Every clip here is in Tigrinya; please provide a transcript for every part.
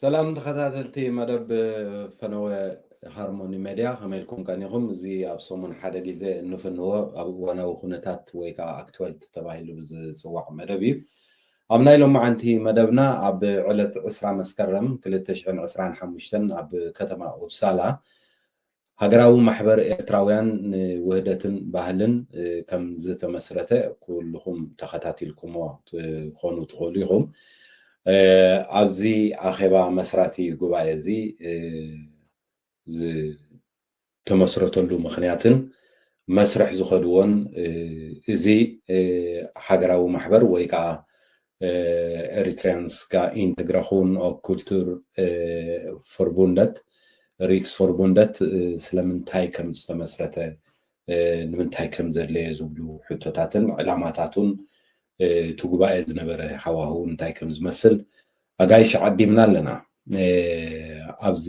ሰላም ተኸታተልቲ መደብ ፈነወ ሃርሞኒ ሜድያ፣ ከመይ ኢልኩም ቀኒኹም? እዚ ኣብ ሰሙን ሓደ ግዜ እንፍንዎ ኣብ እዋናዊ ኩነታት ወይ ከዓ ኣክትወልት ተባሂሉ ብዝፅዋዕ መደብ እዩ። ኣብ ናይ ሎማዓንቲ መደብና ኣብ ዕለት ዕስራ መስከረም ክልተ ሽሕን ዕስራን ሓሙሽተን ኣብ ከተማ ኡፕሳላ ሃገራዊ ማሕበር ኤርትራውያን ንውህደትን ባህልን ከም ዝተመስረተ ኩልኹም ተኸታቲልኩሞ ትኾኑ ትኽእሉ ኢኹም። ኣብዚ ኣኼባ መስራቲ ጉባኤ እዚ ዝተመስረተሉ ምኽንያትን መስርሕ ዝኸድዎን እዚ ሃገራዊ ማሕበር ወይ ከዓ ኤሪትሪያንስካ ኢንተግራኹን ኦፍ ኩልቱር ፎርቡንደት ሪክስ ፎርቡንደት ስለምንታይ ከም ዝተመስረተ ንምንታይ ከም ዘድለየ ዝብሉ ሕቶታትን ዕላማታቱን እቲ ጉባኤ ዝነበረ ሃዋህው እንታይ ከም ዝመስል ኣጋይሽ ዓዲምና ኣለና። ኣብዚ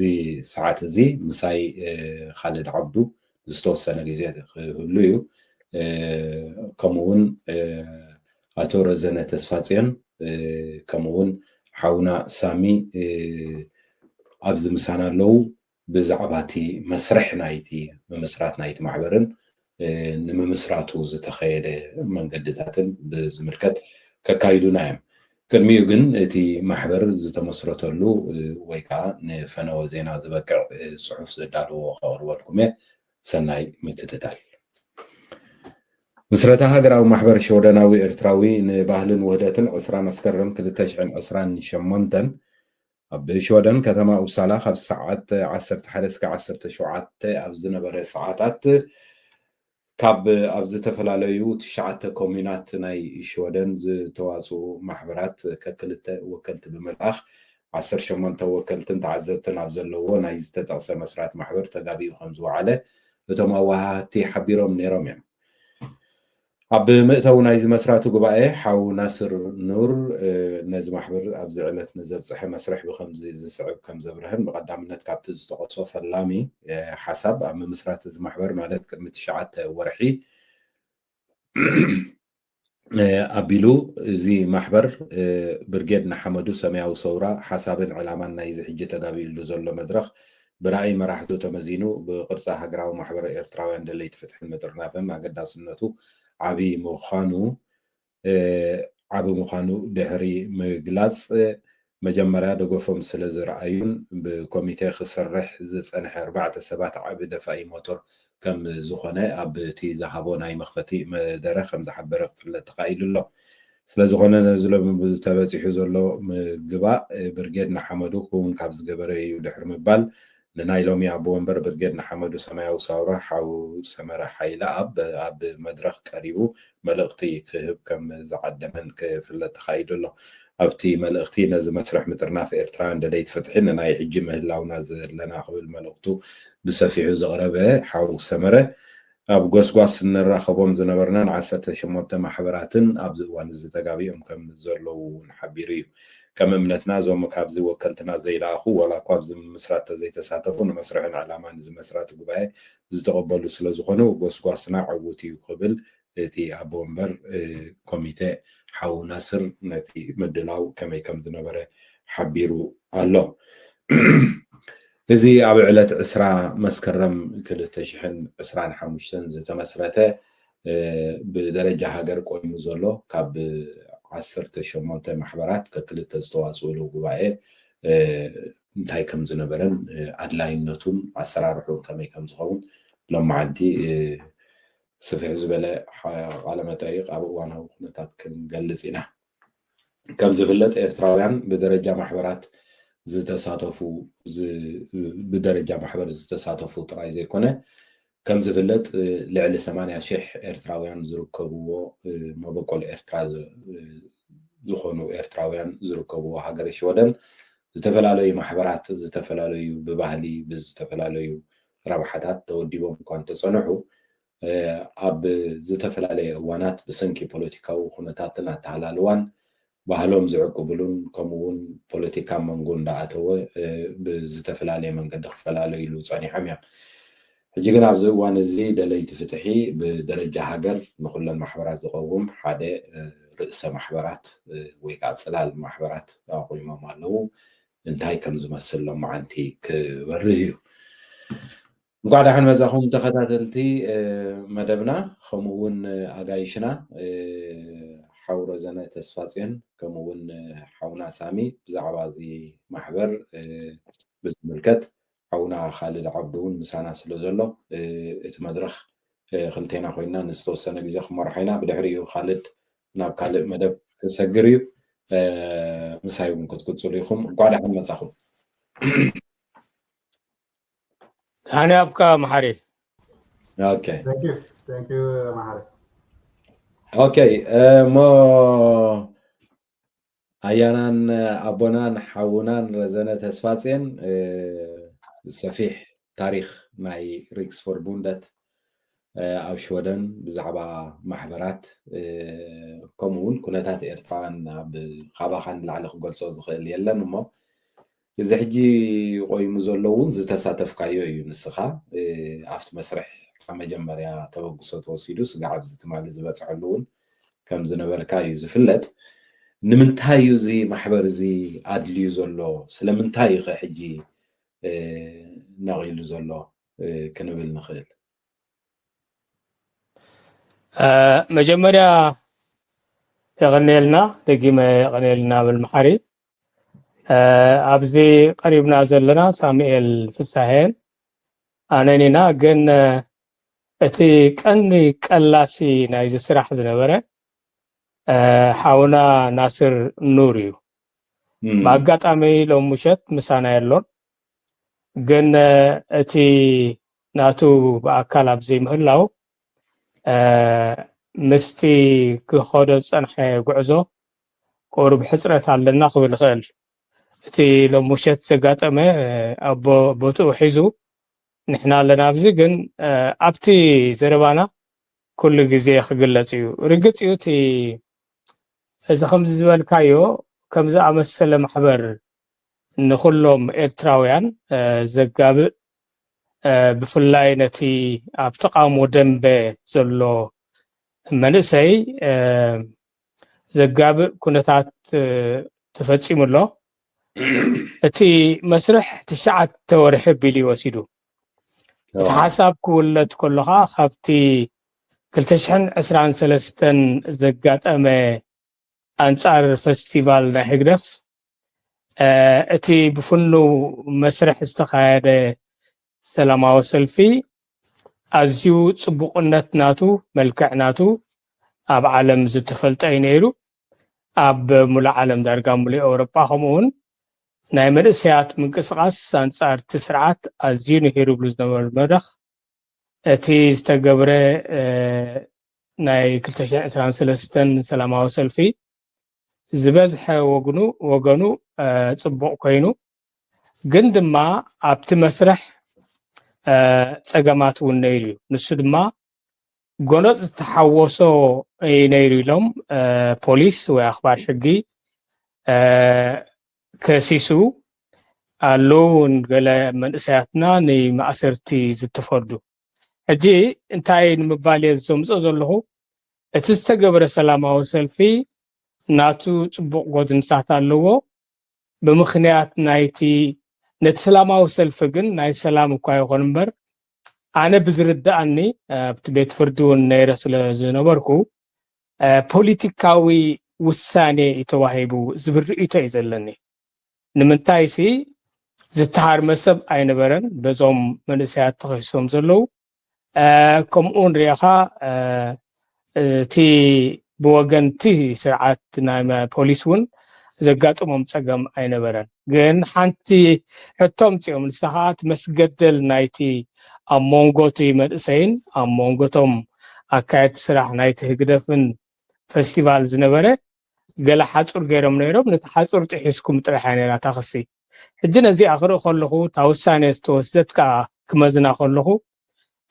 ሰዓት እዚ ምሳይ ካልድ ዓብዱ ዝተወሰነ ግዜ ክህሉ እዩ። ከምኡውን ኣቶ ረዘነ ተስፋጽዮን ከምኡውን ሓውና ሳሚ ኣብዚ ምሳና ኣለዉ። ብዛዕባ እቲ መስርሕ ናይቲ ምምስራት ናይቲ ማሕበርን ንምምስራቱ ዝተኸየደ መንገድታትን ብዝምልከት ከካይዱና እዮም። ቅድሚኡ ግን እቲ ማሕበር ዝተመስረተሉ ወይ ከዓ ንፈነወ ዜና ዝበቅዕ ፅሑፍ ዘዳለዎ ከቕርበልኩም እየ። ሰናይ ምክትታል። ምስረታ ሃገራዊ ማሕበር ሸወደናዊ ኤርትራዊ ንባህልን ውህደትን ዕስራ መስከረም ክልተ ሽሕን ዕስራን ሸሞንተን ኣብ ሸወደን ከተማ ኡፕሳላ ካብ ሰዓት ዓሰርተ ሓደ እስከ ዓሰርተ ሸውዓተ ኣብ ዝነበረ ሰዓታት ካብ ኣብ ዝተፈላለዩ ትሽዓተ ኮሙናት ናይ ሸወደን ዝተዋፅኡ ማሕበራት ከክልተ ወከልቲ ብምልኣኽ ዓሰርተ ሸሞንተ ወከልትን ተዓዘብትን ኣብ ዘለዎ ናይ ዝተጠቕሰ መስራት ማሕበር ተጋቢኡ ከም ዝወዓለ እቶም ኣወሃህድቲ ሓቢሮም ነይሮም እዮም። ኣብ መእተዊ ናይዚ መስራቲ ጉባኤ ሓው ናስር ኑር ነዚ ማሕበር ኣብዚ ዕለት ንዘብፅሐ መስርሕ ብከምዚ ዝስዕብ ከም ዘብርህን ብቐዳምነት ካብቲ ዝተቐሶ ፈላሚ ሓሳብ ኣብ ምምስራት እዚ ማሕበር ማለት ቅድሚ ትሽዓተ ወርሒ ኣቢሉ እዚ ማሕበር ብርጌድ ንሓመዱ ሰማያዊ ሰውራ ሓሳብን ዕላማን ናይዚ ሕጂ ተጋቢኡሉ ዘሎ መድረኽ ብራእይ መራሕቱ ተመዚኑ ብቅርፂ ሃገራዊ ማሕበር ኤርትራውያን ደለይቲ ፍትሕን ምጥርናፍን ኣገዳስነቱ ዓብዪ ምዃኑ ዓቢ ምዃኑ ድሕሪ ምግላፅ መጀመርያ ደገፎም ስለ ዝረኣዩን ብኮሚቴ ክሰርሕ ዝፀንሐ ኣርባዕተ ሰባት ዓቢ ደፋኢ ሞተር ከም ዝኾነ ኣብቲ ዝሃቦ ናይ መኽፈቲ መደረ ከም ዝሓበረ ክፍለጥ ተኻኢሉ ኣሎ። ስለዝኾነ ነዚ ሎሚ ተበፂሑ ዘሎ ምግባእ ብርጌድ ንሓመዱ ክውን ካብ ዝገበረ እዩ ድሕሪ ምባል ንናይ ሎሚ ኣቦ ወንበር ብርጌድ ንሓመዱ ሰማያዊ ሳውራ ሓው ሰመረ ሓይለ ኣብ ኣብ መድረኽ ቀሪቡ መልእኽቲ ክህብ ከም ዝዓደመን ክፍለጥ ተኻኢሉ ኣሎ። ኣብቲ መልእኽቲ ነዚ መስርሕ ምጥርናፍ ኤርትራውያን ደለይቲ ፍትሒ ንናይ ሕጂ ምህላውና ዘለና ክብል መልእኽቱ ብሰፊሑ ዘቕረበ ሓው ሰመረ ኣብ ጎስጓስ እንራኸቦም ዝነበርና ንዓሰርተ ሸሞንተ ማሕበራትን ኣብዚ እዋን እዚ ተጋቢኦም ከም ዘለዉ እውን ሓቢሩ እዩ። ከም እምነትና እዞም ካብዚ ወከልትና ዘይለኣኹ ዋላ እኳ ኣብዚ ምምስራት ተዘይተሳተፉ ንመስርሕን ዕላማን እዚ መስራቲ ጉባኤ ዝተቐበሉ ስለ ዝኾኑ ጎስጓስና ዕዉት እዩ ክብል እቲ ኣቦ ወንበር ኮሚቴ ሓው ናስር ነቲ ምድላው ከመይ ከም ዝነበረ ሓቢሩ ኣሎ። እዚ ኣብ ዕለት ዕስራ መስከረም ክልተ ሽሕን ዕስራን ሓሙሽተን ዝተመስረተ ብደረጃ ሃገር ቆይሙ ዘሎ ካብ ዓሰርተ ሸሞንተ ማሕበራት ከክልተ ዝተዋፅኡሉ ጉባኤ እንታይ ከም ዝነበረን ኣድላይነቱን ኣሰራርሑን ከመይ ከም ዝኸውን ሎማዓንቲ ስፍሕ ዝበለ ቃለ መጠይቕ ኣብ እዋናዊ ኩነታት ክንገልፅ ኢና። ከም ዝፍለጥ ኤርትራውያን ብደረጃ ማሕበራት ዝተሳተፉ ብደረጃ ማሕበር ዝተሳተፉ ጥራይ ዘይኮነ ከም ዝፍለጥ ልዕሊ ሰማንያ ሽሕ ኤርትራውያን ዝርከብዎ መበቆል ኤርትራ ዝኾኑ ኤርትራውያን ዝርከብዎ ሃገረ ሽወደን ዝተፈላለዩ ማሕበራት ዝተፈላለዩ ብባህሊ ብዝተፈላለዩ ረብሓታት ተወዲቦም እኳ እንተፀንሑ ኣብ ዝተፈላለየ እዋናት ብሰንኪ ፖለቲካዊ ኩነታትን ኣተሃላልዋን ባህሎም ዝዕቅብሉን ከምኡ እውን ፖለቲካ መንጎ እንዳኣተወ ብዝተፈላለየ መንገዲ ክፈላለዩሉ ፀኒሖም እዮም። ሕጂ ግን ኣብዚ እዋን እዚ ደለይቲ ፍትሒ ብደረጃ ሃገር ንኩለን ማሕበራት ዝቐውም ሓደ ርእሰ ማሕበራት ወይ ከዓ ፅላል ማሕበራት ኣቑሞም ኣለዉ። እንታይ ከም ዝመስል ሎማዓንቲ ክበርህ እዩ። እንኳዕ ደሓን መጻኹም ተኸታተልቲ መደብና፣ ከምኡ እውን ኣጋይሽና ሓው ረዘነ ተስፋጽዮን፣ ከምኡ እውን ሓውና ሳሚ ብዛዕባ እዚ ማሕበር ብዝምልከት ሓውና ካልድ ዓብዱ እውን ምሳና ስለ ዘሎ እቲ መድረኽ ክልቴና ኮይና ንዝተወሰነ ግዜ ክመርሖ ኢና። ብድሕሪኡ ካልድ ናብ ካልእ መደብ ክሰግር እዩ። ምሳይ እውን ክትቅፅሉ ኢኹም። እንኳዕ ደሓን መጻኹም። ሃኒ ኣብካ መሓሪ። ኦኬ Thank you. Thank you, መሓሪ። ኦኬ እሞ ኣያናን ኣቦናን ሓውናን ረዘነ ተስፋጽዮን ሰፊሕ ታሪክ ናይ ሪክስፎርቡንደት ኣብ ሽወደን ብዛዕባ ማሕበራት ከምኡ እውን ኩነታት ኤርትራውያን ኣብ ካባኻ ንላዕሊ ክገልጾ ዝኽእል የለን እሞ እዚ ሕጂ ቆይሙ ዘሎ እውን ዝተሳተፍካዮ እዩ። ንስኻ ኣብቲ መስርሕ ካብ መጀመርያ ተበግሶ ተወሲዱ ስጋዕ ኣብዚ ትማሊ ዝበፅሐሉ እውን ከም ዝነበርካ እዩ ዝፍለጥ። ንምንታይ እዩ እዚ ማሕበር እዚ ኣድልዩ ዘሎ? ስለምንታይ እዩ ከ ሕጂ ነቒሉ ዘሎ ክንብል ንኽእል? መጀመርያ የቐንየልና፣ ደጊመ የቐንየልና ብል መሓሪ። ኣብዚ ቀሪብና ዘለና ሳሙኤል ፍሳሄን ኣነን ኢና። ግን እቲ ቀንዲ ቀላሲ ናይዚ ስራሕ ዝነበረ ሓውና ናስር ኑር እዩ። ብኣጋጣሚ ሎም ምሸት ምሳና የሎን፣ ግን እቲ ናቱ ብኣካል ኣብ ዘይምህላው ምስቲ ክኸዶ ዝፀንሐ ጉዕዞ ቁሩብ ሕፅረት ኣለና ክብል ይኽእል። እቲ ሎም ምሸት ዘጋጠመ ኣብ ቦትኡ ሒዙ ንሕና ኣለና ኣብዚ። ግን ኣብቲ ዘረባና ኩሉ ግዜ ክግለፅ እዩ። ርግፅ እዩ እቲ እዚ ከምዚ ዝበልካዮ ከም ዝኣመሰለ ማሕበር ንኩሎም ኤርትራውያን ዘጋብእ ብፍላይ ነቲ ኣብ ተቃውሞ ደንበ ዘሎ መንእሰይ ዘጋብእ ኩነታት ተፈፂሙ ኣሎ። እቲ መስርሕ ትሽዓተ ወርሒ ቢሉ እዩ ወሲዱ። እቲ ሓሳብ ክውለድ ከሎ ከዓ ካብቲ ክልተ ሽሕን ዕስራን ሰለስተን ዘጋጠመ ኣንጻር ፈስቲቫል ናይ ህግደፍ እቲ ብፍኑው መስርሕ ዝተኻየደ ሰላማዊ ሰልፊ ኣዝዩ ጽቡቕነት ናቱ፣ መልክዕ ናቱ ኣብ ዓለም ዝተፈልጠ እዩ ነይሩ። ኣብ ሙሉእ ዓለም ዳርጋ ሙሉእ ኤውሮጳ ከምኡ እውን ናይ መንእሰያት ምንቅስቓስ ኣንጻር እቲ ስርዓት ኣዝዩ ንሂር ይብሉ ዝነበሩ መድረኽ እቲ ዝተገብረ ናይ ክልተ ሽሕን ዕስራን ሰለስተን ሰላማዊ ሰልፊ ዝበዝሐ ወግኑ ወገኑ ጽቡቕ ኮይኑ ግን ድማ ኣብቲ መስርሕ ጸገማት እውን ነይሩ እዩ። ንሱ ድማ ጎነጽ ዝተሓወሶ እዩ ነይሩ ኢሎም ፖሊስ ወይ ኣኽባር ሕጊ ከሲሱ ኣለዉ እውን ገለ መንእሰያትና ንማእሰርቲ ዝተፈርዱ። ሕጂ እንታይ ንምባል እየ ዘምፅኦ ዘለኹ? እቲ ዝተገብረ ሰላማዊ ሰልፊ ናቱ ፅቡቕ ጎድንታት ኣለዎ። ብምኽንያት ናይቲ ነቲ ሰላማዊ ሰልፊ ግን ናይ ሰላም እኳ ይኹን እምበር ኣነ ብዝርድኣኒ ኣብቲ ቤት ፍርዲ እውን ነይረ ስለ ዝነበርኩ ፖለቲካዊ ውሳኔ እዩ ተዋሂቡ ዝብል ርእይቶ እዩ ዘለኒ። ንምንታይሲ ዝተሃርመ ሰብ ኣይነበረን በዞም መንእሰያት ተኸሲሶም ዘለዉ። ከምኡ ንሪኢኻ እቲ ብወገንቲ ስርዓት ናይ ፖሊስ እውን ዘጋጥሞም ፀገም ኣይነበረን። ግን ሓንቲ ሕቶ ኣምፂኦም፣ ንሳ ከዓ እቲ መስገደል ናይቲ ኣብ መንጎ እቲ መንእሰይን ኣብ መንጎቶም ኣካየድቲ ስራሕ ናይቲ ህግደፍን ፈስቲቫል ዝነበረ ገለ ሓፁር ገይሮም ነይሮም፣ ነቲ ሓፁር ጥሒስኩም ጥራሕ እያ ነይራ እታ ክሲ። ሕጂ ነዚኣ ክርኢ ከለኹ እታ ውሳኔ ዝተወስደት ከዓ ክመዝና ከለኹ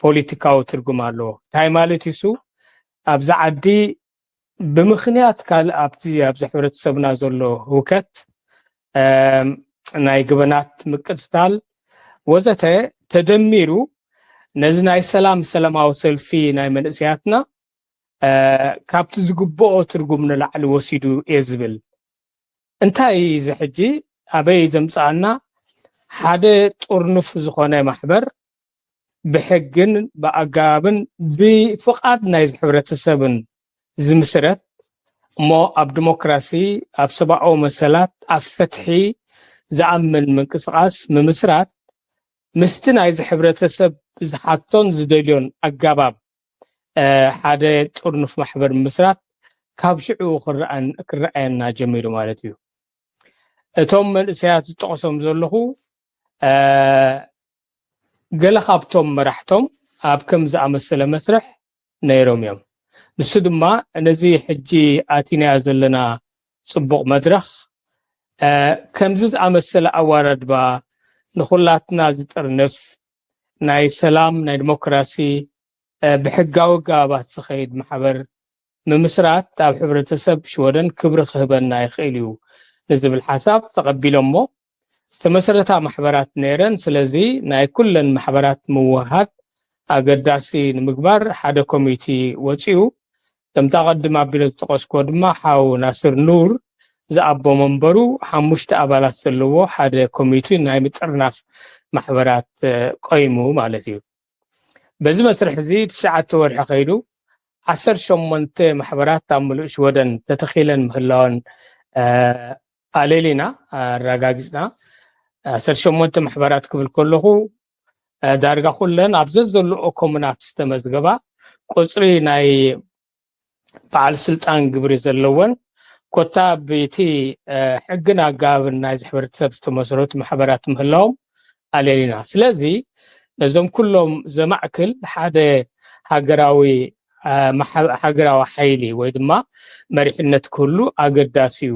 ፖለቲካዊ ትርጉም ኣለዎ። እንታይ ማለት እዩ እሱ? ኣብዚ ዓዲ ብምኽንያት ካልእ ኣብቲ ኣብዚ ሕብረተሰብና ዘሎ ህውከት ናይ ግበናት ምቅትታል ወዘተ ተደሚሩ ነዚ ናይ ሰላም ሰላማዊ ሰልፊ ናይ መንእሰያትና ካብቲ ዝግብኦ ትርጉም ንላዕሊ ወሲዱ እየ ዝብል። እንታይ እዚ ሕጂ ኣበይ ዘምጽኣና? ሓደ ጥርኑፍ ዝኾነ ማሕበር ብሕግን ብኣገባብን ብፍቓድ ናይዚ ሕብረተሰብን ዝምስረት፣ እሞ ኣብ ዲሞክራሲ፣ ኣብ ሰብኣዊ መሰላት፣ ኣብ ፍትሒ ዝኣምን ምንቅስቓስ ምምስራት፣ ምስቲ ናይዚ ሕብረተሰብ ዝሓቶን ዝደልዮን ኣገባብ ሓደ ጥርኑፍ ማሕበር ምስራት ካብ ሽዑ ክረኣየና ጀሚሩ ማለት እዩ። እቶም መንእሰያት ዝጠቕሶም ዘለኹ ገለ ካብቶም መራሕቶም ኣብ ከም ዝኣመሰለ መስርሕ ነይሮም እዮም። ንሱ ድማ ነዚ ሕጂ ኣቲናያ ዘለና ጽቡቕ መድረኽ ከምዚ ዝኣመሰለ ኣዋራድባ ንኹላትና ዝጥርንፍ ናይ ሰላም ናይ ዲሞክራሲ ብሕጋዊ ኣገባባት ዝኸይድ ማሕበር ምምስራት ኣብ ሕብረተሰብ ሽወደን ክብሪ ክህበና ይኽእል እዩ ንዝብል ሓሳብ ተቐቢሎሞ ዝተመሰረታ ማሕበራት ነይረን። ስለዚ ናይ ኩለን ማሕበራት ምውህሃድ ኣገዳሲ ንምግባር ሓደ ኮሚቲ ወፂኡ። ከምታ ቀድም ኣቢለ ዝጠቐስኮ ድማ ሓው ናስር ኑር ዝኣቦ መንበሩ ሓሙሽተ ኣባላት ዘለዎ ሓደ ኮሚቲ ናይ ምጥርናፍ ማሕበራት ቆይሙ ማለት እዩ። በዚ መስርሕ እዚ ትሽዓተ ወርሒ ከይዱ ዓሰርተ ሸሞንተ ማሕበራት ኣብ ምሉእ ሽወደን ተተኺለን ምህላወን ኣሌሊና ኣረጋጊፅና። ዓሰርተ ሸሞንተ ማሕበራት ክብል ከለኹ ዳርጋ ኩለን ኣብ ዘዘለኦ ኮሙናት ዝተመዝገባ ቁፅሪ ናይ በዓል ስልጣን ግብሪ ዘለወን ኮታ ብቲ ሕግን ኣገባብን ናይዚ ሕብረተሰብ ዝተመስረቱ ማሕበራት ምህላዎም ኣሌሊና። ስለዚ ነዞም ኩሎም ዘማዕክል ሓደ ሃገራዊ ሃገራዊ ሓይሊ ወይ ድማ መሪሕነት ክህሉ ኣገዳሲ እዩ።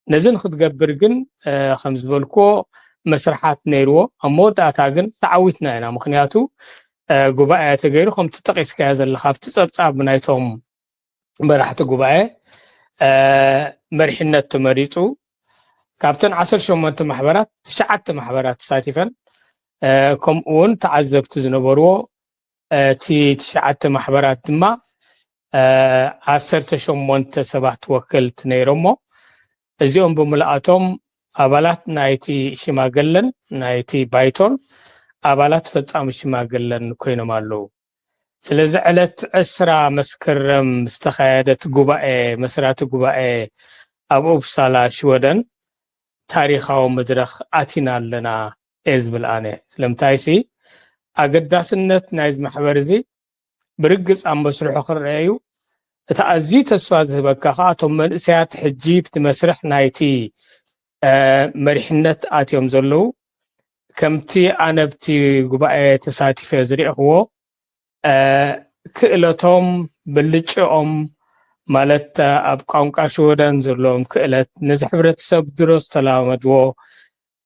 ነዚ ንክትገብር ግን ከም ዝበልክዎ መስርሓት ነይርዎ። ኣብ መወዳእታ ግን ተዓዊትና ኢና። ምክንያቱ ጉባኤ ተገይሩ ከምቲ ጠቂስካዮ ዘለካ ኣብቲ ፀብፃብ ናይቶም መራሕቲ ጉባኤ መሪሕነት ተመሪፁ። ካብተን ዓሰርተ ሸሞንተ ማሕበራት ትሽዓተ ማሕበራት ተሳቲፈን ከምኡ እውን ተዓዘብቲ ዝነበርዎ እቲ ትሽዓተ ማሕበራት ድማ ዓሰርተ ሸሞንተ ሰባት ወከልቲ ነይሮሞ። እዚኦም ብምልኣቶም ኣባላት ናይቲ ሽማገለን ናይቲ ባይቶን ኣባላት ፈጻሚ ሽማገለን ኮይኖም ኣለዉ። ስለዚ ዕለት ዕስራ መስከረም ዝተኻየደት ጉባኤ መስራቲ ጉባኤ ኣብ ኡፕሳላ ሽወደን ታሪኻዊ መድረኽ ኣቲና ኣለና እየ ዝብል ኣነ። ስለምንታይሲ ኣገዳስነት ናይዚ ማሕበር እዚ ብርግጽ ኣብ መስርሑ ክረአ እዩ። እቲ ኣዝዩ ተስፋ ዝህበካ ከኣ እቶም መንእሰያት ሕጂ ብቲ መስርሕ ናይቲ መሪሕነት ኣትዮም ዘለዉ ከምቲ ኣነ ኣብቲ ጉባኤ ተሳቲፈ ዝረእኽዎ ክእለቶም ብልጭኦም ማለት ኣብ ቋንቋ ሽወደን ዘለዎም ክእለት ነዚ ሕብረተሰብ ድሮ ዝተላመድዎ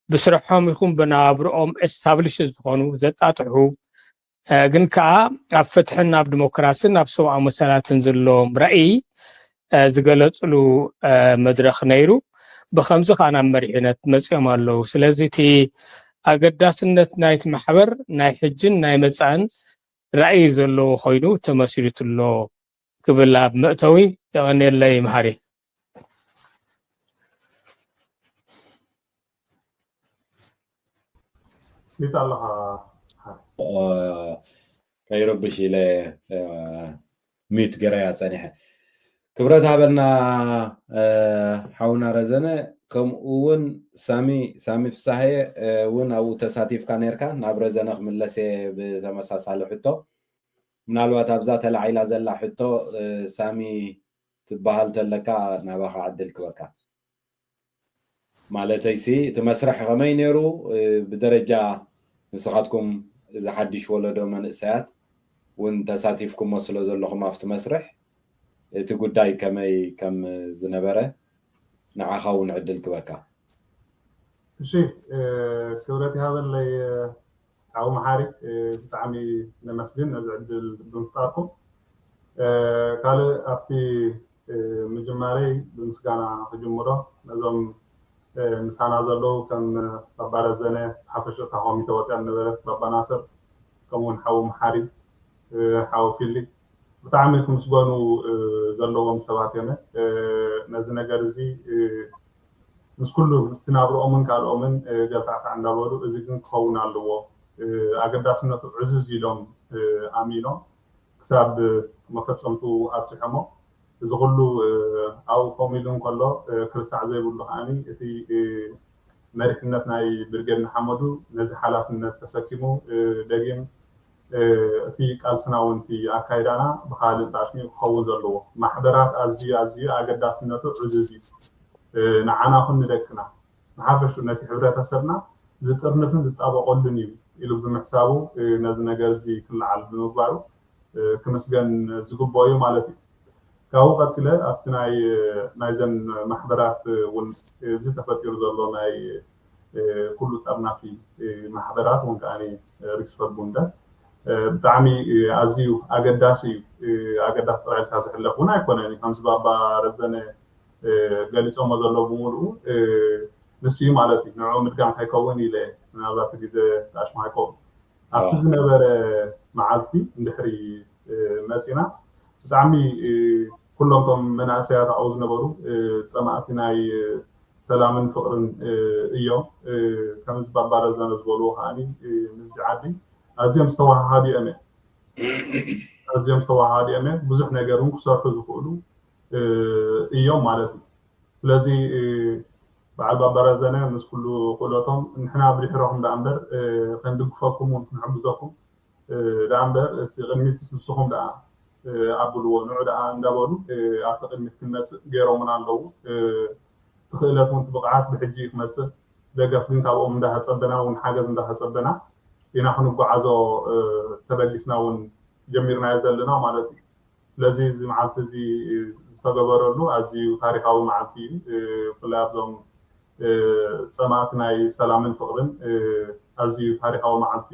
ብስርሖም ይኹን ብናብርኦም ኤስታብሊሽ ዝኾኑ ዘጣጥሑ ግን ከዓ ኣብ ፍትሕን ኣብ ዲሞክራስን ኣብ ሰብኣዊ መሰላትን ዘለዎም ራእይ ዝገለፅሉ መድረክ ነይሩ። ብከምዚ ከዓ ናብ መሪሕነት መፂኦም ኣለዉ። ስለዚ እቲ ኣገዳስነት ናይቲ ማሕበር ናይ ሕጅን ናይ መፃእን ራእይ ዘለዎ ኮይኑ ተመስሪቱ ኣሎ ክብል ኣብ መእተዊ የቐንየለይ መሃሪ። ፊት ኣለኻ ከይረብሽ ኢለ ሚት ገረያ ፀኒሐ። ክብረት ሃበልና ሓውና ረዘነ። ከምኡ እውን ሳሚ ሳሚ ፍሳሐየ እውን ኣብኡ ተሳቲፍካ ነርካ። ናብ ረዘነ ክምለሰ ብተመሳሳሊ ሕቶ ምናልባት ኣብዛ ተላዒላ ዘላ ሕቶ ሳሚ ትበሃል ተለካ ናባኻ ዕድል ክበካ። ማለተይሲ እቲ መስርሕ ከመይ ነይሩ ብደረጃ ንስኻትኩም እዚ ሓድሽ ወለዶ መንእሰያት እውን ተሳቲፍኩሞ ስለ ዘለኹም ኣብቲ መስርሕ እቲ ጉዳይ ከመይ ከም ዝነበረ ንዓኻ እውን ዕድል ክበካ። እሺ ክብረት ይሃበለይ። ሓው መሓሪ ብጣዕሚ ነመስግን ነዚ ዕድል ብምፍጣርኩም። ካልእ ኣብቲ ምጅማረይ ብምስጋና ክጅምሮ ነዞም ምሳና ዘለዉ ከም ባባ ረዘነ ሓፈሽ እታ ኮሚተ ወፅያ ዝነበረት ባባ ናስር ከምኡውን ሓው መሓሪ ሓው ፊሊ ብጣዕሚ ክምስገኑ ዘለዎም ሰባት እዮም። ነዚ ነገር እዚ ምስ ኩሉ ምስቲ ናብርኦምን ካልኦምን ገልታዕታዕ እንዳበሉ፣ እዚ ግን ክኸውን ኣለዎ፣ ኣገዳስነቱ ዕዝዝ ኢሎም ኣሚኖም ክሳብ መፈጸምቱ ኣብፅሖሞ። እዚ ኩሉ ኣብኡ ኮም ኢሉ እንከሎ፣ ክርሳዕ ዘይብሉ ከዓኒ እቲ መሪሕነት ናይ ብርጌድ ንሓመዱ ነዚ ሓላፍነት ተሰኪሙ፣ ደጊም እቲ ቃልስና እውን እቲ ኣካይዳና ብካልእ ጣሽሚ ክኸውን ዘለዎ። ማሕበራት ኣዝዩ ኣዝዩ ኣገዳስነቱ ዕዙዝ እዩ። ንዓና ኹን ንደቅና፣ ንሓፈሹ ነቲ ሕብረተሰብና ዝጥርንፍን ዝጣበቐሉን እዩ ኢሉ ብምሕሳቡ፣ ነዚ ነገር እዚ ክለዓል ብምግባሩ ክምስገን ዝግብኦ እዩ ማለት እዩ። ካብኡ ቀፂለ ኣብቲ ናይ ናይዘን ማሕበራት እውን እዚ ተፈጢሩ ዘሎ ናይ ኩሉ ጠርናፊ ማሕበራት እውን ከዓኒ ሪክስፈርቡንደ ብጣዕሚ ኣዝዩ ኣገዳሲ እዩ። ኣገዳሲ ጥራይ ኢልካ ዝሕለፍ እውን ኣይኮነን እዩ። ከምዚ ባባ ረዘነ ገሊፆሞ ዘሎ ብምሉኡ ንሱ እዩ ማለት እዩ። ንዕኡ ምድጋም ከይከውን ኢለ ምናልባት ግዜ ጣሽማ ኣይከውን ኣብቲ ዝነበረ መዓልቲ እንድሕሪ መፂና ብጣዕሚ ኩሎም ቶም መናእሰያት ኣብኡ ዝነበሩ ፀማእቲ ናይ ሰላምን ፍቕርን እዮም። ከምዚ ባባ ረዘነ ዝበልዎ ከዓኒ ምስዚ ዓዲ ኣዝዮም ዝተዋሃሃዱ እዮም። ኣዝዮም ዝተዋሃሃዱ እዮም። ብዙሕ ነገር እውን ክሰርሑ ዝኽእሉ እዮም ማለት እዩ። ስለዚ በዓል ባባ ረዘነ ምስ ኩሉ ክእለቶም ንሕና ብድሕረኹም ደኣ እምበር ክንድግፈኩም እውን ክንሕግዘኩም ደኣ እምበር እቲ ቅድሚት ንስኹም ደኣ ኣብልዎ ንዑ ደኣ እንዳበሉ ኣብቲ ቅድሚት ክንመፅእ ገይሮምና ኣለዉ። እቲ ክእለት እውን እቲ ብቕዓት ብሕጂ እዩ ክመፅእ። ደገፍ ግን ካብኦም እንዳተፀበና እውን ሓገዝ እንዳተፀበና ኢና ክንጓዓዞ ተበጊስና እውን ጀሚርናዮ ዘለና ማለት እዩ። ስለዚ እዚ መዓልቲ እዚ ዝተገበረሉ ኣዝዩ ታሪካዊ መዓልቲ እዩ። ብፍላይ ኣብዞም ፀማእቲ ናይ ሰላምን ፍቕርን ኣዝዩ ታሪካዊ መዓልቲ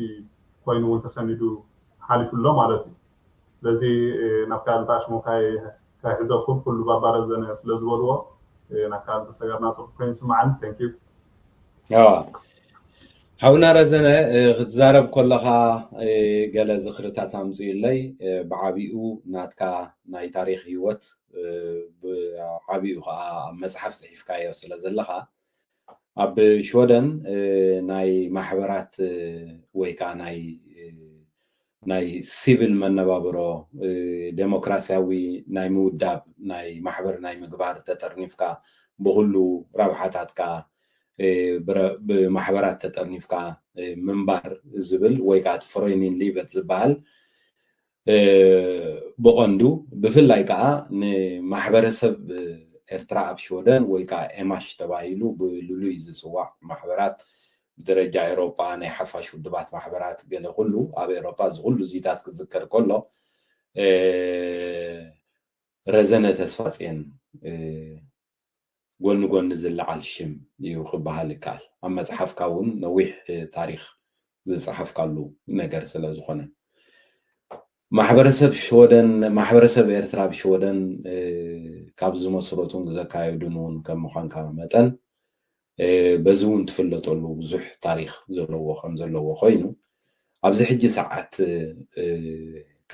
ኮይኑ እውን ተሰኒዱ ሓሊፉ ኣሎ ማለት እዩ። ስለዚ ናብ ካልእ ኣሽሙ ካይ- ካይሕዘኩም ኩሉ ባባ ረዘነ ስለ ዝበልዎ ናብ ካልእ ተሰጋርና ፅቡቅ ኮይኑ ይስማዓኒ። Thank you። ሓውና ረዘነ ክትዛረብ ከለኻ ገለ ዝኽርታት ኣምፅእለይ። ብዓቢኡ ናትካ ናይ ታሪክ ህይወት ብዓቢኡ ከዓ ኣብ መፅሓፍ ፅሒፍካዮ ስለ ዘለኻ ኣብ ሽወደን ናይ ማሕበራት ወይ ከዓ ናይ ናይ ሲቪል መነባብሮ ዴሞክራሲያዊ ናይ ምውዳብ ናይ ማሕበር ናይ ምግባር ተጠርኒፍካ ብኩሉ ረብሓታትካ ብማሕበራት ተጠርኒፍካ ምንባር ዝብል ወይ ከዓ እቲ ፍሮይኒን ሊበት ዝበሃል ብቐንዱ ብፍላይ ከዓ ንማሕበረሰብ ኤርትራ ኣብ ሽወደን ወይ ከዓ ኤማሽ ተባሂሉ ብልሉይ ዝፅዋዕ ማሕበራት ብደረጃ ኤሮጳ ናይ ሓፋሽ ውድባት ማሕበራት ገለ ኩሉ ኣብ ኤሮጳ እዚ ኩሉ እዚታት ክዝከር ከሎ ረዘነ ተስፋፅየን ጎኒ ጎኒ ዝለዓል ሽም እዩ ክበሃል ይከኣል። ኣብ መፅሓፍካ እውን ነዊሕ ታሪክ ዝፀሓፍካሉ ነገር ስለ ዝኾነ ማሕበረሰብ ሽወደን ማሕበረሰብ ኤርትራ ኣብ ሽወደን ካብ ዝመስረቱን ዘካየዱን እውን ከም ምዃንካ መጠን በዚ እውን ትፍለጠሉ ብዙሕ ታሪክ ዘለዎ ከም ዘለዎ ኮይኑ ኣብዚ ሕጂ ሰዓት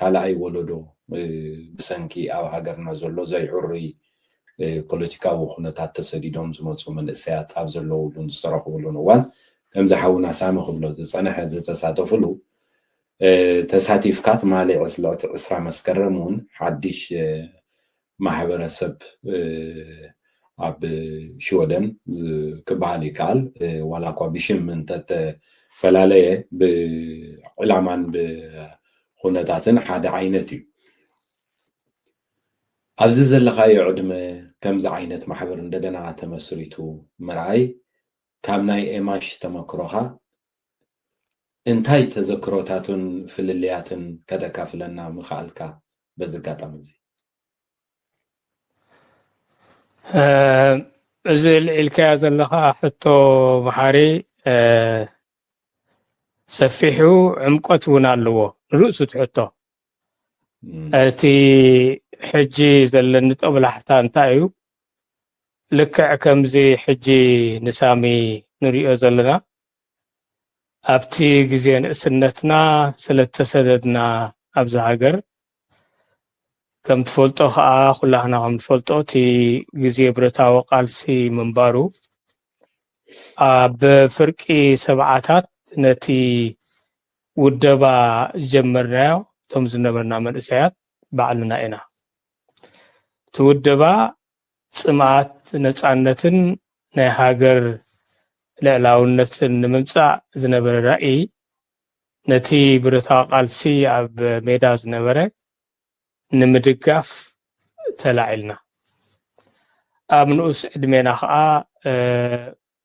ካልኣይ ወለዶ ብሰንኪ ኣብ ሃገርና ዘሎ ዘይዕሩይ ፖለቲካዊ ኩነታት ተሰዲዶም ዝመፁ መንእሰያት ኣብ ዘለውሉን ዝተረኽብሉን እዋን ከምዚ ሓውና ሳሚ ክብሎ ዝፀነሐ ዝተሳተፍሉ ተሳቲፍካ ትማሊ ዕስራ መስከረም እውን ሓድሽ ማሕበረሰብ ኣብ ሽወደን ክበሃል ይከኣል ዋላ እኳ ብሽም እንተተፈላለየ ብዕላማን ብኩነታትን ሓደ ዓይነት እዩ። ኣብዚ ዘለኻዮ ዕድመ ከምዚ ዓይነት ማሕበር እንደገና ተመስሪቱ ምርኣይ ካብ ናይ ኤማሽ ተመክሮኻ እንታይ ተዘክሮታቱን ፍልልያትን ከተካፍለና ምኽኣልካ በዚ ኣጋጣሚ እዚ? እዚ ልዒልካያ ዘለኻ ሕቶ መሓሪ ሰፊሑ ዕምቆት እውን ኣለዎ ንርእሱ እቲ ሕቶ። እቲ ሕጂ ዘለኒ ጦብላሕታ እንታይ እዩ? ልክዕ ከምዚ ሕጂ ንሳሚ ንሪኦ ዘለና ኣብቲ ግዜ ንእስነትና ስለተሰደድና ኣብዚ ሃገር ከም ትፈልጦ ከዓ ኩላህና ከም ንፈልጦ እቲ ግዜ ብረታዊ ቃልሲ ምንባሩ ኣብ ፍርቂ ሰብዓታት ነቲ ውደባ ዝጀመርናዮ እቶም ዝነበርና መንእሰያት ባዕልና ኢና። እቲ ውደባ ጽምኣት ነጻነትን ናይ ሃገር ልዕላውነትን ንምምጻእ ዝነበረ ራእይ፣ ነቲ ብረታዊ ቃልሲ ኣብ ሜዳ ዝነበረ ንምድጋፍ ተላዒልና። ኣብ ንኡስ ዕድሜና ኸኣ፣ እ፣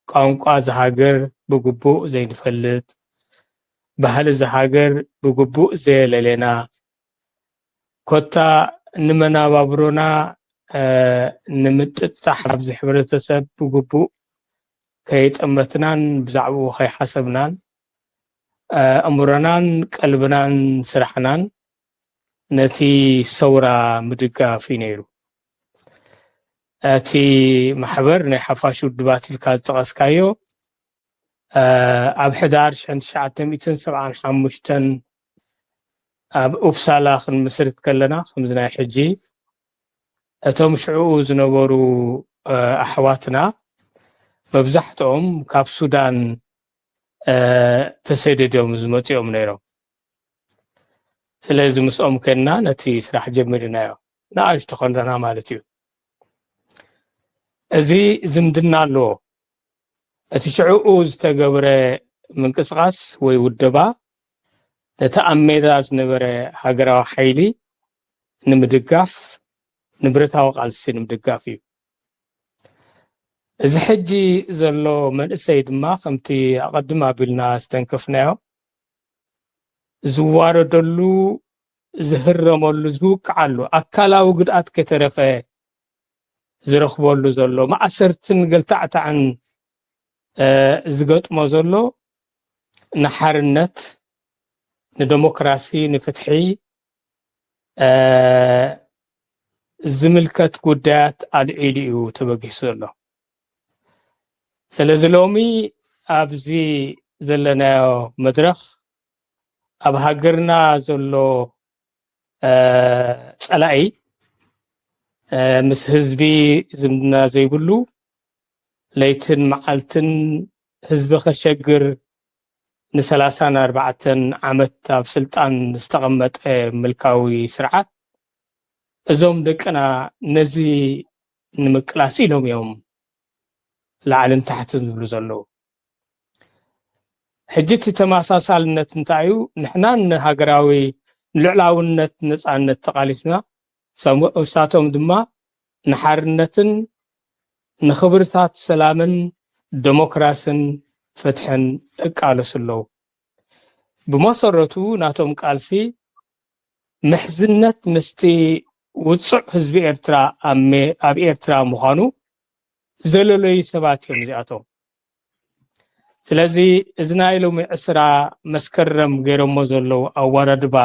ቋንቋ እዛ ሃገር ብግቡእ ዘይንፈልጥ፣ ባህሊ እዛ ሃገር ብግቡእ ዘየለሌና፣ ኮታ ንመናባብሮና፣ እ፣ ንምጥጣሕ ኣብዚ ሕብረተሰብ ብግቡእ ከይጠመትናን ብዛዕባኡ ከይሓሰብናን፣ እ፣ ኣእምሮናን ቀልብናን ስራሕናን ነቲ ሰውራ ምድጋፍ እዩ ነይሩ። እቲ ማሕበር ናይ ሓፋሽ ውድባት ኢልካ ዝጠቐስካዮ፣ እ፣ ኣብ ሕዳር ሽሕን ትሽዓተ ሚእትን ሰብዓን ሓሙሽተን ኣብ ኡፕሳላ ክንምስርት ከለና፣ ከምዚ ናይ ሕጂ፣ እቶም ሽዕኡ ዝነበሩ፣ እ፣ ኣሕዋትና መብዛሕትኦም ካብ ሱዳን፣ እ፣ ተሰዲዶም ዝመጹ እዮም ነይሮም። ስለዚ ምስኦም ከንና ነቲ ስራሕ ጀሚርናዮ፣ ንኣሽቱ ከለና ማለት እዩ። እዚ ዝምድና ኣለዎ። እቲ ሽዕኡ ዝተገብረ ምንቅስቓስ ወይ ውደባ ነቲ ኣብ ሜዳ ዝነበረ ሃገራዊ ሓይሊ ንምድጋፍ፣ ንብረታዊ ቃልሲ ንምድጋፍ እዩ። እዚ ሕጂ ዘሎ መንእሰይ ድማ፣ ከምቲ ኣቐድም ኣቢልና ዝተንከፍናዮ፣ ዝዋረደሉ፣ ዝህረመሉ፣ ዝውቅዓሉ፣ ኣካላዊ ጉድኣት ከይተረፈ ዝረኽበሉ ዘሎ፣ ማእሰርትን ገልታዕታዕን፣ እ፣ ዝገጥሞ ዘሎ፣ ንሓርነት፣ ንደሞክራሲ፣ ንፍትሒ፣ እ፣ ዝምልከት ጉዳያት ኣልዒሉ እዩ ተበጊሱ ዘሎ። ስለዚ ሎሚ ኣብዚ ዘለናዮ መድረኽ፣ ኣብ ሃገርና ዘሎ፣ እ፣ ጸላኢ፣ እ፣ ምስ ህዝቢ ዝምድና ዘይብሉ፣ ለይትን መዓልትን ህዝቢ ከሸግር ንሰላሳን ኣርባዕተን ዓመት ኣብ ስልጣን ዝተቐመጠ ምልካዊ ስርዓት፣ እዞም ደቅና ነዚ ንምቅላስ ኢሎም እዮም ላዕልን ታሕትን ዝብሉ ዘለዉ። ሕጂ እቲ ተመሳሳልነት እንታይ እዩ? ንሕና ንሃገራዊ ልዕላውነት፣ ነጻነት ተቓሊስና፣ ሰም-፣ እሳቶም ድማ ንሓርነትን ንኽብርታት ሰላምን ደሞክራስን ፍትሕን እቃለሱ ኣለዉ። ብመሰረቱ ናቶም ቃልሲ ምሕዝነት ምስቲ ውጹዕ ህዝቢ ኤርትራ ኣብ ሜ-፣ ኣብ ኤርትራ ምዃኑ ዘለለዩ ሰባት እዮም እዚኣቶም። ስለዚ እዚ ናይ ሎሚ ዕስራ መስከረም ገይሮሞ ዘለዉ ኣወዳድባ፣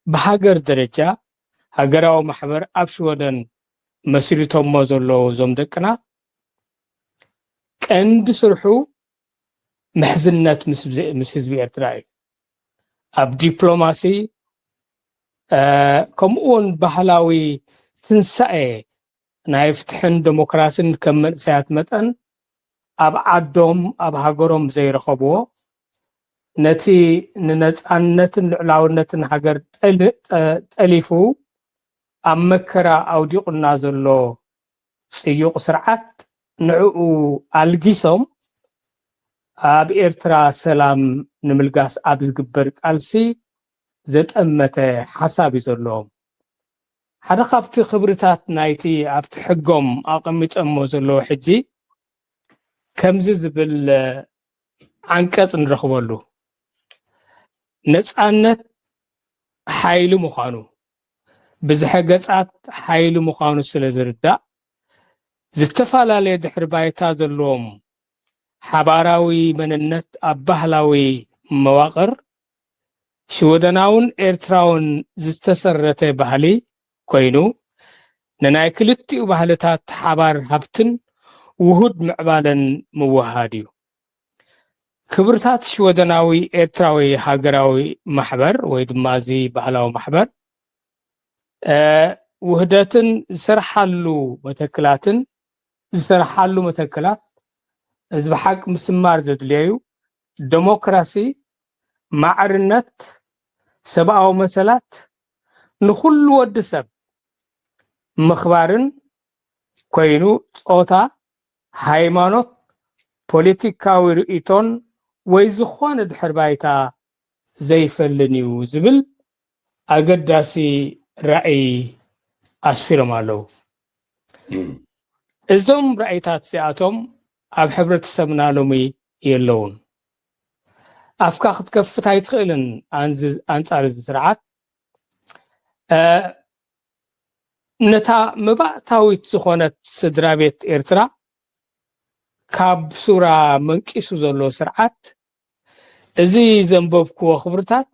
ብሃገር ደረጃ ሃገራዊ ማሕበር ኣብ ሽወደን መስሪቶሞ ዘለዉ እዞም ደቅና፣ ቀንዲ ስርሑ ምሕዝነት ምስ፣ ምስ ህዝቢ ኤርትራ እዩ። ኣብ ዲፕሎማሲ፣ እ፣ ከምኡ እውን ባህላዊ ትንሳኤ ናይ ፍትሕን ደሞክራስን ከም መንእሰያት መጠን ኣብ ዓዶም፣ ኣብ ሃገሮም ዘይረኸብዎ፣ ነቲ ንነጻነትን ልዕላውነትን ሃገር ጠል-፣ ጠ-፣ ጠሊፉ ኣብ መከራ ኣውዲቑና ዘሎ ጽዩቕ ስርዓት፣ ንዕኡ ኣልጊሶም ኣብ ኤርትራ ሰላም ንምልጋስ ኣብ ዝግበር ቃልሲ ዘጠመተ ሓሳብ እዩ ዘለዎም። ሓደ ካብቲ ክብርታት ናይቲ ኣብቲ ሕጎም ኣቐሚጦሞ ዘለዉ ሕጂ፣ ከምዚ ዝብል ዓንቀጽ ንረኽበሉ። ነጻነት ሓይሊ ምዃኑ፣ ብዝሐ ገጻት ሓይሊ ምዃኑ ስለ ዝርዳእ፣ ዝተፈላለየ ድሕሪ ባይታ ዘለዎም ሓባራዊ መንነት ኣብ ባህላዊ መዋቕር ሽወደናውን ኤርትራውን ዝተሰረተ ባህሊ ኮይኑ፣ ንናይ ክልቲኡ ባህልታት ሓባር ሃብትን ውሁድ ምዕባለን ምውህሃድ እዩ። ክብርታት ሽወደናዊ ኤርትራዊ ሃገራዊ ማሕበር ወይ ድማ እዚ ባህላዊ ማሕበር፣ እ፣ ውህደትን ዝሰርሓሉ መተክላትን፣ ዝሰርሓሉ መተክላት እዚ ብሓቂ ምስማር ዘድልዮ እዩ። ደሞክራሲ፣ ማዕርነት፣ ሰብኣዊ መሰላት ንኹሉ ወዲ ሰብ ምኽባርን ኮይኑ፣ ጾታ፣ ሃይማኖት፣ ፖለቲካዊ ርእይቶን ወይ ዝኾነ ድሕር ባይታ ዘይፈልን እዩ ዝብል ኣገዳሲ ራእይ ኣስፊሮም ኣለዉ። እዞም ራእይታት እዚኣቶም ኣብ ሕብረተሰብና ሎሚ የለውን። ኣፍካ ክትከፍት ኣይትኽእልን ኣንጻር እዚ ስርዓት። ነታ መባእታዊት ዝኾነት ስድራ ቤት ኤርትራ ካብ ሱራ መንቂሱ ዘሎ ስርዓት፣ እዚ ዘንበብክዎ ክብርታት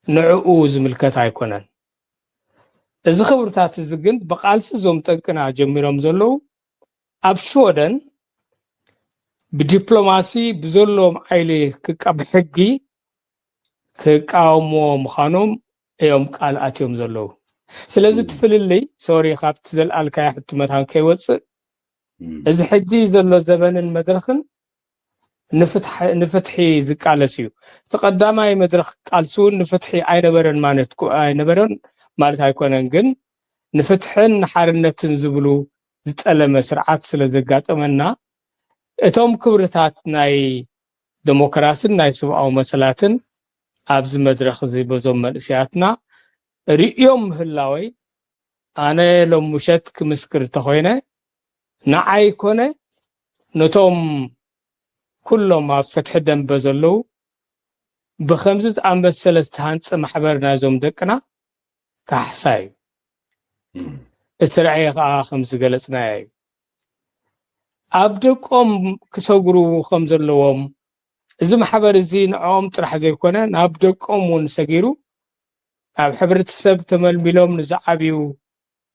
ንዕኡ ዝምልከት ኣይኮነን። እዚ ክብርታት እዚ ግን ብቃልሲ እዞም ጠንቅና ጀሚሮም ዘለዉ ኣብ ሽወደን ብዲፕሎማሲ ብዘለዎም ዓይሊ ክቃ-፣ ብሕጊ ክቃወምዎ ምዃኖም እዮም ቃል ኣትዮም ዘለዉ። ስለዚ እቲ ፍልልይ፣ ሶሪ፣ ካብቲ ዘልኣልካዮ ሕቶ መታን ከይወፅእ፣ እዚ ሕጂ ዘሎ ዘበንን መድረኽን ንፍትሒ ዝቃለስ እዩ። እቲ ቀዳማይ መድረኽ ቃልሲ እውን ንፍትሒ ኣይነበረን ማለት ኣይነበረን ማለት ኣይኮነን፣ ግን ንፍትሕን ንሓርነትን ዝብሉ ዝጠለመ ስርዓት ስለ ዘጋጠመና፣ እቶም ክብርታት ናይ ደሞክራስን ናይ ሰብኣዊ መሰላትን ኣብዚ መድረኽ እዚ በዞም መንእሰያትና ርእዮም ምህላወይ፣ ኣነ ሎም ምሸት ክምስክር እንተኾይነ፣ ንዓይ ኮነ ነቶም ኩሎም ኣብ ፍትሒ ደንበ ዘለዉ፣ ብኸምዚ ዝኣመሰለ ዝተሃንጸ ማሕበር ናይዞም ደቅና ካሕሳ እዩ። እቲ ራእይ ከኣ ከም ዝገለጽናዮ እዩ። ኣብ ደቆም ክሰግሩ ከም ዘለዎም፣ እዚ ማሕበር እዚ ንዕኦም ጥራሕ ዘይኮነ፣ ናብ ደቆም እውን ሰጊሩ፣ ኣብ ሕብረተሰብ ተመልሚሎም ንዝዓብዩ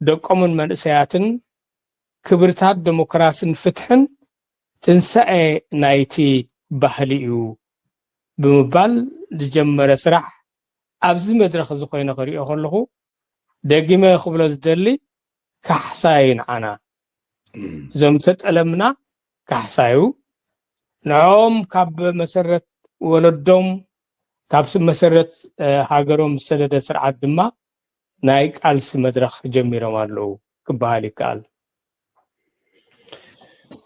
ደቆምን መንእሰያትን ክብርታት ደሞክራስን ፍትሕን ትንሳኤ ናይቲ ባህሊ እዩ ብምባል ዝጀመረ ስራሕ ኣብዚ መድረኽ እዚ ኮይነ ክሪኦ ከለኹ፣ ደጊመ ክብሎ ዝደሊ፣ ካሕሳ እዩ ንዓና። እዞም ዝተጠለምና ካሕሳ እዩ። ንዕኦም ካብ መሰረት ወለዶም፣ ካብ ስ-፣ መሰረት፣ እ፣ ሃገሮም ዝሰደደ ስርዓት ድማ ናይ ቃልሲ መድረኽ ጀሚሮም ኣለዉ ክበሃል ይከኣል።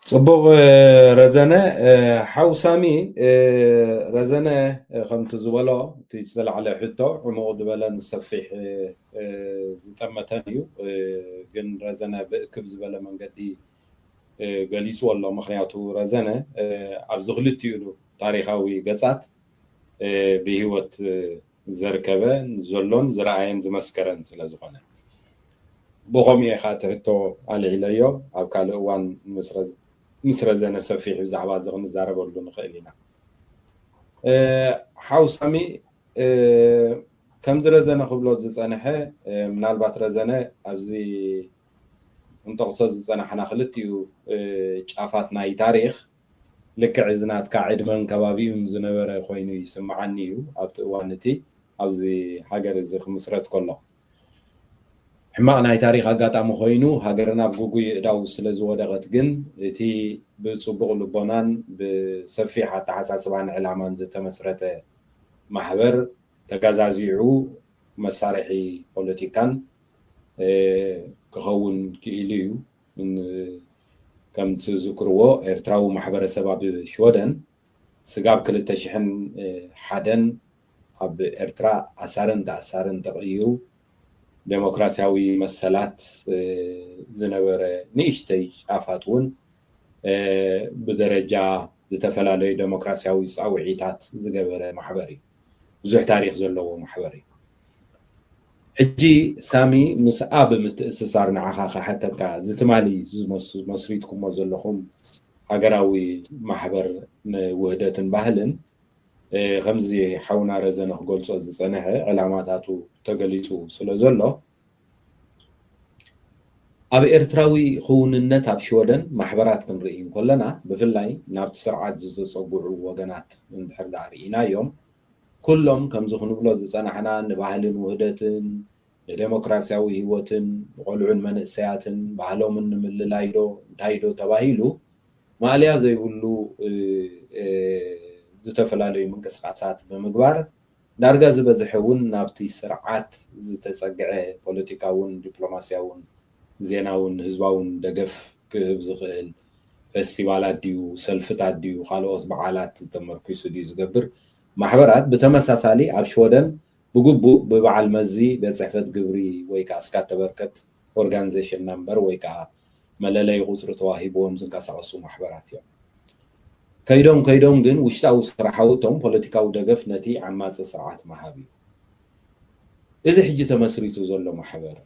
ጽቡቕ፣ እ፣ ረዘነ፣ እ፣ ሓው ሳሚ፣ እ፣ ረዘነ፣ እ፣ ከምቲ ዝበሎ፣ እቲ ዝተላዕለ ሕቶ ዕሙቕ ዝበለን ሰፊሕ፣ እ፣ እ፣ ዝጠመተን እዩ። እ፣ ግን ረዘነ ብእክብ ዝበለ መንገዲ፣ እ፣ ገሊጽዎ ኣሎ። ምኽንያቱ ረዘነ፣ እ፣ ኣብዚ ክልቲኡ ታሪኻዊ ገጻት፣ እ፣ ብህይወት፣ እ፣ ዘርከበ፣ ዘሎን ዝረኣየን ዝመስከረን ስለ ዝኾነ። ብኸምኡ እየ ኸኣ እቲ ሕቶ ኣልዒለዮ። ኣብ ካልእ እዋን ምስ ረዘ-፣ ምስ ረዘነ ሰፊሕ ብዛዕባ እዚ ክንዛረበሉ ንኽእል ኢና። እ፣ ሓው ሳሚ፣ እ፣ ከምዚ ረዘነ ክብሎ ዝጸንሐ፣ እ፣ ምናልባት ረዘነ ኣብዚ ክንጠቕሶ ዝጸናሕና ክልቲኡ፣ እ፣ ጫፋት ናይ ታሪኽ ልክዕ እዚ ናትካ ዕድመን ከባቢኡን ዝነበረ ኮይኑ ይስምዓኒ እዩ። ኣብቲ እዋን እቲ ኣብዚ ሃገር እዚ ክምስረት ከሎ ሕማቕ ናይ ታሪኽ ኣጋጣሚ ኮይኑ ሃገርና ኣብ ግጉይ እዳው ስለ ዝወደቐት ግን እቲ ብጽቡቕ ልቦናን ብሰፊሕ ኣተሓሳስባን ዕላማን ዝተመስረተ ማሕበር ተጋዛዚዑ መሳርሒ ፖለቲካን፣ እ፣ ክኸውን ክኢሉ እዩ። ን-፣ ከም ትዝክርዎ ኤርትራዊ ማሕበረሰብ ኣብ ሽወደን ስጋብ ክልተ ሽሕን ሓደን ኣብ ኤርትራ ኣሳርን ተኣሳርን ተቐይሩ ደሞክራሲያዊ መሰላት፣ እ፣ ዝነበረ ንእሽተይ ጫፋት እውን፣ እ፣ ብደረጃ ዝተፈላለዩ ደሞክራሲያዊ ጻውዒታት ዝገበረ ማሕበር እዩ። ብዙሕ ታሪኽ ዘለዎ ማሕበር እዩ። ሕጂ ሳሚ፣ ምስኣ ብምትእስሳር ንዓኻ ክሓተካ፣ እዚ ትማሊ ዝመስ-፣ መስሪትኩሞ ዘለኹም ሃገራዊ ማሕበር ንውህደትን ባህልን፣ እ፣ ከምዚ ሓውና ረዘነ ክገልጾ ዝጸንሐ ዕላማታቱ ተገሊጹ ስለ ዘሎ፣ ኣብ ኤርትራዊ ክውንነት ኣብ ሽወደን ማሕበራት ክንርኢ እንከለና፣ ብፍላይ ናብቲ ስርዓት ዝተጸግዑ ወገናት እንድሕር ደኣ ርኢናዮም፣ ኩሎም ከምዚ ክንብሎ ዝጸናሕና ንባህልን ውህደትን፣ ንደሞክራሲያዊ ህይወትን፣ ንቆልዑን መንእሰያትን፣ ባህሎምን ንምልላይ ዶ እንታይ ዶ ተባሂሉ፣ ማእለያ ዘይብሉ እ፣ እ፣ ዝተፈላለዩ ምንቅስቃሳት ብምግባር ዳርጋ ዝበዝሐ እውን ናብቲ ስርዓት ዝተጸግዐ ፖለቲካውን ዲፕሎማሲያውን ዜናውን ህዝባውን ደገፍ ክህብ ዝኽእል ፌስቲቫላት ድዩ፣ ሰልፍታት ድዩ፣ ካልኦት በዓላት ዝተመርኩሱ ድዩ ዝገብር ማሕበራት ብተመሳሳሊ ኣብ ሽወደን ብግቡእ ብበዓል መዚ ቤት ጽሕፈት ግብሪ ወይ ከዓ ስካተበርከት ኦርጋኒዜሽን ናምበር ወይ ከዓ መለለይ ቁፅሪ ተዋሂብዎም ዝንቀሳቐሱ ማሕበራት እዮም። ከይዶም ከይዶም ግን ውሽጣዊ ስራሓዊ እቶም ፖለቲካዊ ደገፍ ነቲ ዓማፂ ስርዓት ምሃብ እዩ። እዚ ሕጂ ተመስሪቱ ዘሎ ማሕበር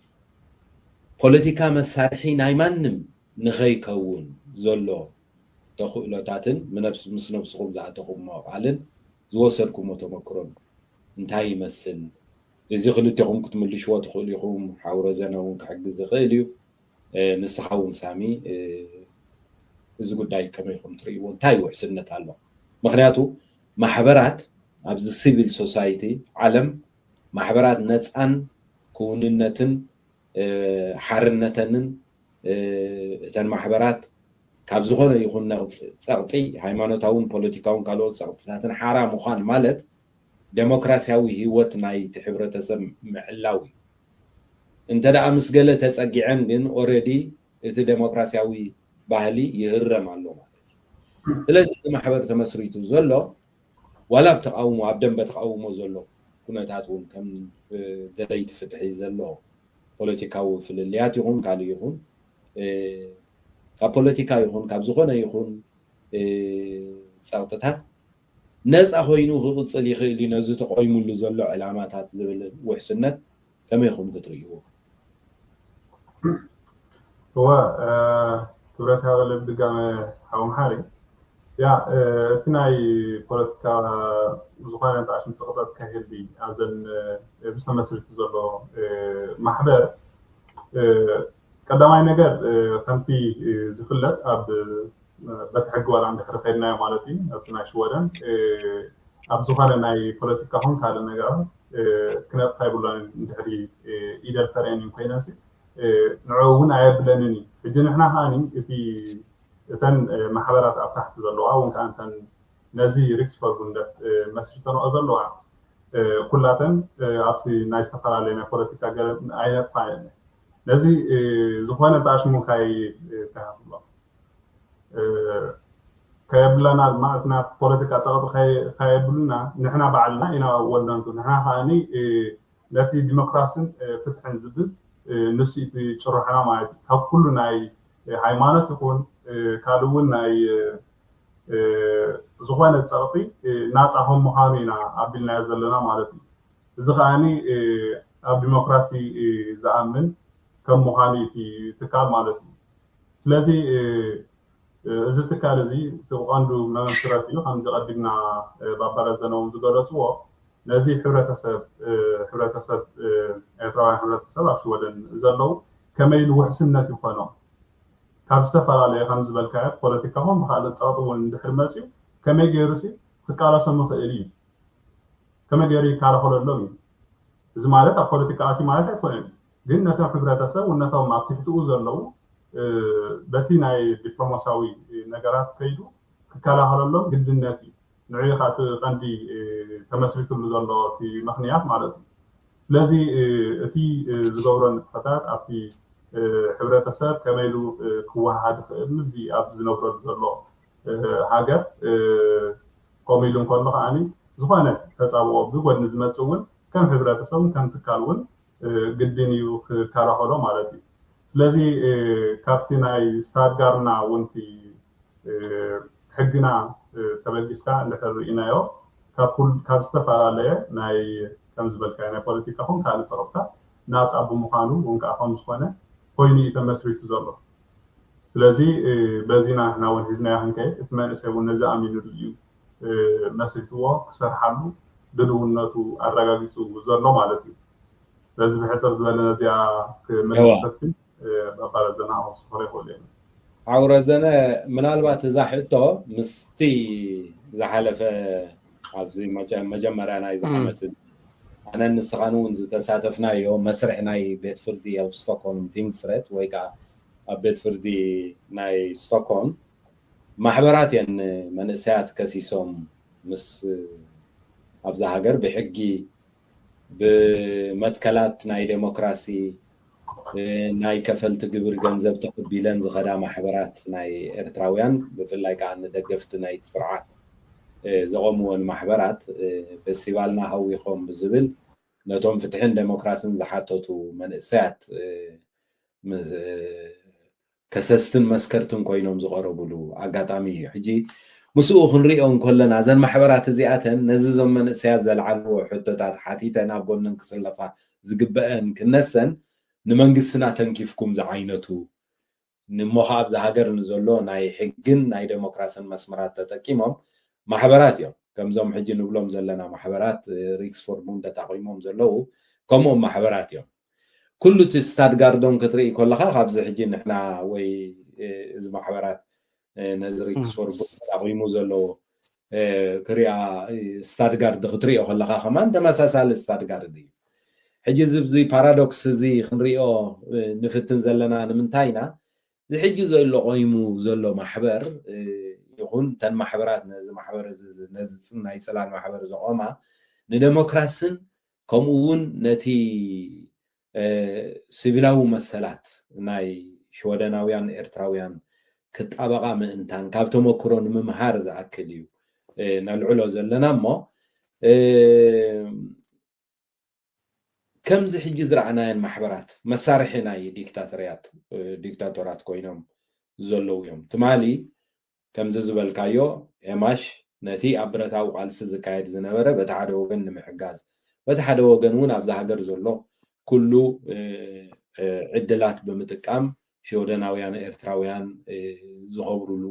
ፖለቲካ መሳርሒ ናይ ማንም ንኸይከውን ዘሎ ተኽእሎታትን ምስ ነብስኹም ዝኣተኹሞ ቃልን ዝወሰድኩሞ ተመክሮን እንታይ ይመስል? እዚ ክልቴኹም ክትምልሽዎ ትኽእሉ ኢኹም። ሓው ረዘነ እውን ክሕግዝ ዝኽእል እዩ። ንስኻ እውን ሳሚ እዚ ጉዳይ ከመይ ኢኹም ትርእይዎ? እንታይ ውሕስነት ኣሎ? ምክንያቱ ማሕበራት ኣብዚ ሲቪል ሶሳይቲ ዓለም ማሕበራት ነፃን ክውንነትን ሓርነተንን እተን ማሕበራት ካብ ዝኾነ ይኹን ጸቕጢ ሃይማኖታውን ፖለቲካውን ካልኦት ጸቕጥታትን ሓራ ምዃን ማለት ዴሞክራሲያዊ ህይወት ናይቲ ሕብረተሰብ ምዕላው እዩ። እንተ ደኣ ምስ ገለ ተጸጊዐን ግን ኦረዲ እቲ ዴሞክራሲያዊ ባህሊ ይህረም ኣሎ ማለት እዩ። ስለዚ እዚ ማሕበር ተመስሪቱ ዘሎ ዋላ ኣብ ተቃውሞ ኣብ ደንበ ተቃውሞ ዘሎ ኩነታት እውን ከም ደለይቲ ፍትሒ ዘሎ ፖለቲካዊ ፍልልያት ይኹን ካልእ ይኹን ካብ ፖለቲካ ይኹን ካብ ዝኾነ ይኹን ጸቕጥታት ነፃ ኮይኑ ክቕፅል ይኽእል እዩ ነዚ ተቆይሙሉ ዘሎ ዕላማታት ዝብል ውሕስነት ከመይ ኢኹም ክትርእይዎ? እወ ክብረት ሃበለ ብድጋመ ሓው መሓሪ ያ እቲ ናይ ፖለቲካ ዝኾነ ተኣሽም ፅቕጠት ከህሊ ኣብዘን ብዝተመስሪቱ ዘሎ ማሕበር ቀዳማይ ነገር ከምቲ ዝፍለጥ ኣብ በቲ ሕጊ ዋላ እንድሕሪ ከድናዮ ማለት እዩ ኣብቲ ናይ ሽወደን ኣብ ዝኾነ ናይ ፖለቲካ ኹን ካልእ ነገር ክነጥፋ ይብሎን እንድሕሪ ኢደል ፈርአን ኮይነን ንዕኡ እውን ኣየብለንን እዩ ሕጂ ንሕና ከዓኒ እቲ እተን ማሕበራት ኣብ ታሕቲ ዘለዋ እውን ከዓ እንተን ነዚ ሪክስ ፈርጉንደት መስሪተንኦ ዘለዋ ኩላተን ኣብቲ ናይ ዝተፈላለየ ናይ ፖለቲካ ገለ ኣይነጥፋ ነዚ ዝኾነ ተኣሽሙ ካይ ተሃፍሎ ከየብለና ድማ እቲ ናይ ፖለቲካ ፀቕጢ ከየብሉና ንሕና ባዕልና ኢና ወነንቱ ንሕና ከዓኒ ነቲ ዲሞክራስን ፍትሕን ዝብል ንሱ እቲ ጭርሖና ማለት እዩ ካብ ኩሉ ናይ ሃይማኖት ይኹን ካልእ እውን ናይ ዝኾነ ፀቕጢ ናፃ ከም ምዃኑ ኢና ኣቢልናዮ ዘለና ማለት እዩ እዚ ከዓኒ ኣብ ዲሞክራሲ ዝኣምን ከም ምዃኑ እቲ ትካል ማለት እዩ ስለዚ እዚ ትካል እዚ እቲ ቀንዱ መመስረት እዩ ከምዚ ቀዲምና ባባረዘነ እውን ዝገለፅዎ ነዚ ሕብረተሰብ ሕብረተሰብ ኤርትራውያን ሕብረተሰብ ኣብ ሽወደን ዘለዉ ከመይ ንውሕስነት ይኾኖም ካብ ዝተፈላለየ ከም ዝበልካዮ ፖለቲካኹም ብካልእ ፀቕጢ እውን እንድሕር መፅዩ ከመይ ገይሩ ሲ ክቃለሶም ይኽእል እዩ ከመይ ገይሩ ይከላኸለሎም እዩ እዚ ማለት ኣብ ፖለቲካ ኣትዩ ማለት ኣይኮነን ግን ነቶም ሕብረተሰብ ነቶም ኣብ ትሕትኡ ዘለዉ በቲ ናይ ዲፕሎማሲያዊ ነገራት ከይዱ ክከላኸለሎም ግድነት እዩ ንዕኡ ከዓ እቲ ቀንዲ ተመስሪትሉ ዘሎ እቲ ምክንያት ማለት እዩ ስለዚ እቲ ዝገብሮ ንጥፈታት ኣብቲ ሕብረተሰብ ከመይ ኢሉ ክወሃሃድ ይኽእል ምስዚ ኣብ ዝነብረሉ ዘሎ ሃገር ከምኡ ኢሉ እንከሎ ከዓኒ ዝኾነ ተፃብኦ ብጎድኒ ዝመፅእ እውን ከም ሕብረተሰብ እውን ከም ትካል እውን ግድን እዩ ክከላኸሎ ማለት እዩ ስለዚ ካብቲ ናይ ስታትጋርና እውን ሕግና ተበጊስካ እንድሕር ርኢናዮ ካብ ዝተፈላለየ ናይ ከም ዝበልካዮ ናይ ፖለቲካ ኹን ካልእ ፀቕጥታት ናፃ ብምዃኑ እውን ከዓ ከም ዝኾነ ኮይኑ እዩ ተመስሪቱ ዘሎ ስለዚ በዚና ንሕና እውን ሒዝናዮ ክንከይድ እቲ መንእሰይ እውን ነዚ ኣሚኑሉ እዩ መስሪትዎ ክሰርሓሉ ድልውነቱ ኣረጋጊፁ ዘሎ ማለት እዩ ስለዚ ብሕፅር ዝበለ ነዚኣ ክምልስ ፈትን ባባረዘና ክወስኾ ይኽእሉ እዮም ሓው ረዘነ ምናልባት እዛ ሕቶ ምስቲ ዝሓለፈ ኣብዚ መጀመርያ ናይዚ ዓመት እዚ ኣነን ንስኻን እውን ዝተሳተፍናዮ መስርሕ ናይ ቤት ፍርዲ ኣብ ስቶክሆልም ቲንግስሬት ወይ ከዓ ኣብ ቤት ፍርዲ ናይ ስቶክሆልም ማሕበራት እየን መንእሰያት ከሲሶም ምስ ኣብዛ ሃገር ብሕጊ ብመትከላት ናይ ዴሞክራሲ ናይ ከፈልቲ ግብር ገንዘብ ተቐቢለን ዝኸዳ ማሕበራት ናይ ኤርትራውያን ብፍላይ ከዓ ንደገፍቲ ናይቲ ስርዓት ዘቐምወን ማሕበራት ፌስቲቫልና ሃዊኾም ብዝብል ነቶም ፍትሕን ዴሞክራስን ዝሓተቱ መንእሰያት ከሰስትን መስከርትን ኮይኖም ዝቐረቡሉ ኣጋጣሚ እዩ። ሕጂ ምስኡ ክንሪኦ እንከለና እዘን ማሕበራት እዚኣተን ነዚ እዞም መንእሰያት ዘልዓልዎ ሕቶታት ሓቲተን ኣብ ጎነን ክስለፋ ዝግበአን ክነሰን ንመንግስትና ተንኪፍኩም ዝዓይነቱ ንሞ ከዓ ኣብዚ ሃገር ንዘሎ ናይ ሕግን ናይ ዴሞክራስን መስመራት ተጠቂሞም ማሕበራት እዮም። ከምዞም ሕጂ ንብሎም ዘለና ማሕበራት ሪክስፎርድ ሙንደት ኣቑሞም ዘለዉ ከምኦም ማሕበራት እዮም። ኩሉ እቲ ስታድጋርዶም ክትርኢ ከለካ ካብዚ ሕጂ ንሕና ወይ እዚ ማሕበራት ነዚ ሪክስፎርድ ሙንደት ኣቑሙ ዘለዎ ክሪኣ ስታድጋርድ ክትሪኦ ከለካ ከማን ተመሳሳሊ ስታድጋርድ እዩ። ሕጂ እዚ ፓራዶክስ እዚ ክንሪኦ ንፍትን ዘለና ንምንታይ ኢና እዚ ሕጂ ዘሎ ቆይሙ ዘሎ ማሕበር ይኹን ተን ማሕበራት ነዚ ማሕበር ነዚ ናይ ፅላል ማሕበር ዘቆማ ንደሞክራስን ከምኡ እውን ነቲ ሲቪላዊ መሰላት ናይ ሽወደናውያን ኤርትራውያን ክጣበቓ ምእንታን ካብ ተመክሮ ንምምሃር ዝኣክል እዩ ነልዕሎ ዘለና እሞ ከምዚ ሕጂ ዝረኣናየን ማሕበራት መሳርሒ ናይ ዲክታተርያት ዲክታቶራት ኮይኖም ዘለዉ እዮም። ትማሊ ከምዚ ዝበልካዮ ኤማሽ ነቲ ኣብ ብረታዊ ቃልሲ ዝካየድ ዝነበረ በቲ ሓደ ወገን ንምሕጋዝ በቲ ሓደ ወገን እውን ኣብዛ ሃገር ዘሎ ኩሉ ዕድላት ብምጥቃም ሽወደናውያን ኤርትራውያን ዝኸብሩሉ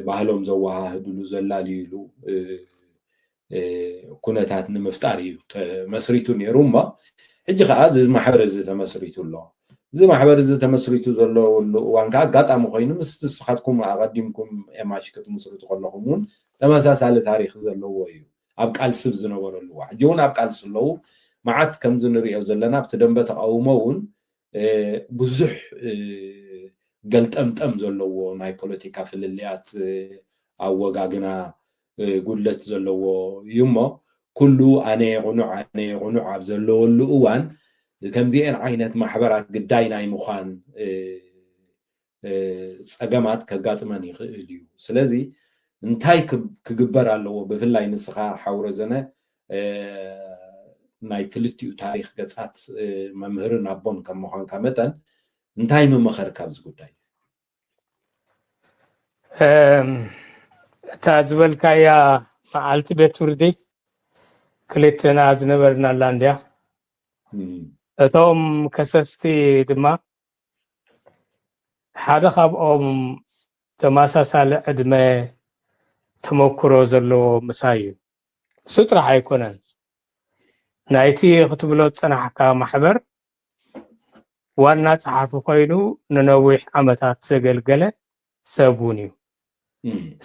ባህሎም ዘወሃህዱሉ ዘላልዩሉ ኩነታት ንምፍጣር እዩ ተመስሪቱ ነይሩ እሞ ሕጂ ከዓ እዚ ማሕበር እዚ ተመስሪቱ ኣሎ። እዚ ማሕበር እዚ ተመስሪቱ ዘለወሉ እዋን ከዓ ኣጋጣሚ ኮይኑ ምስ ንስኻትኩም ኣቐዲምኩም ኤማሽ ክትምስርቱ ከለኹም እውን ተመሳሳሊ ታሪክ ዘለዎ እዩ። ኣብ ቃልሲ ዝነበረሉ እዋ ሕጂ እውን ኣብ ቃልሲ ኣለዉ። መዓት ከምዚ ንሪኦ ዘለና ኣብቲ ደንበ ተቃውሞ እውን ብዙሕ ገልጠምጠም ዘለዎ ናይ ፖለቲካ ፍልልያት ኣወጋግና ጉድለት ዘለዎ እዩ እሞ ኩሉ ኣነ የቕኑዕ ኣነ የቕኑዕ ኣብ ዘለወሉ እዋን ከምዚአን ዓይነት ማሕበራት ግዳይ ናይ ምዃን ፀገማት ከጋጥመን ይኽእል እዩ። ስለዚ እንታይ ክግበር ኣለዎ? ብፍላይ ንስኻ ሓውረ ዘነ ናይ ክልቲኡ ታሪክ ገፃት መምህርን ኣቦን ከም ምዃንካ መጠን እንታይ ምመኸርካ ኣብዚ ጉዳይ? እታ ዝበልካያ መዓልቲ ቤት ፍርዲ ክልተና ዝነበርናላ እንድያ። እቶም ከሰስቲ ድማ ሓደ ካብኦም ተመሳሳሊ ዕድመ ተመክሮ ዘለዎ ምሳይ እዩ። እሱ ጥራሕ ኣይኮነን። ናይቲ ክትብሎ ዝጸናሕካ ማሕበር ዋና ጸሓፊ ኮይኑ ንነዊሕ ዓመታት ዘገልገለ ሰብ እውን እዩ።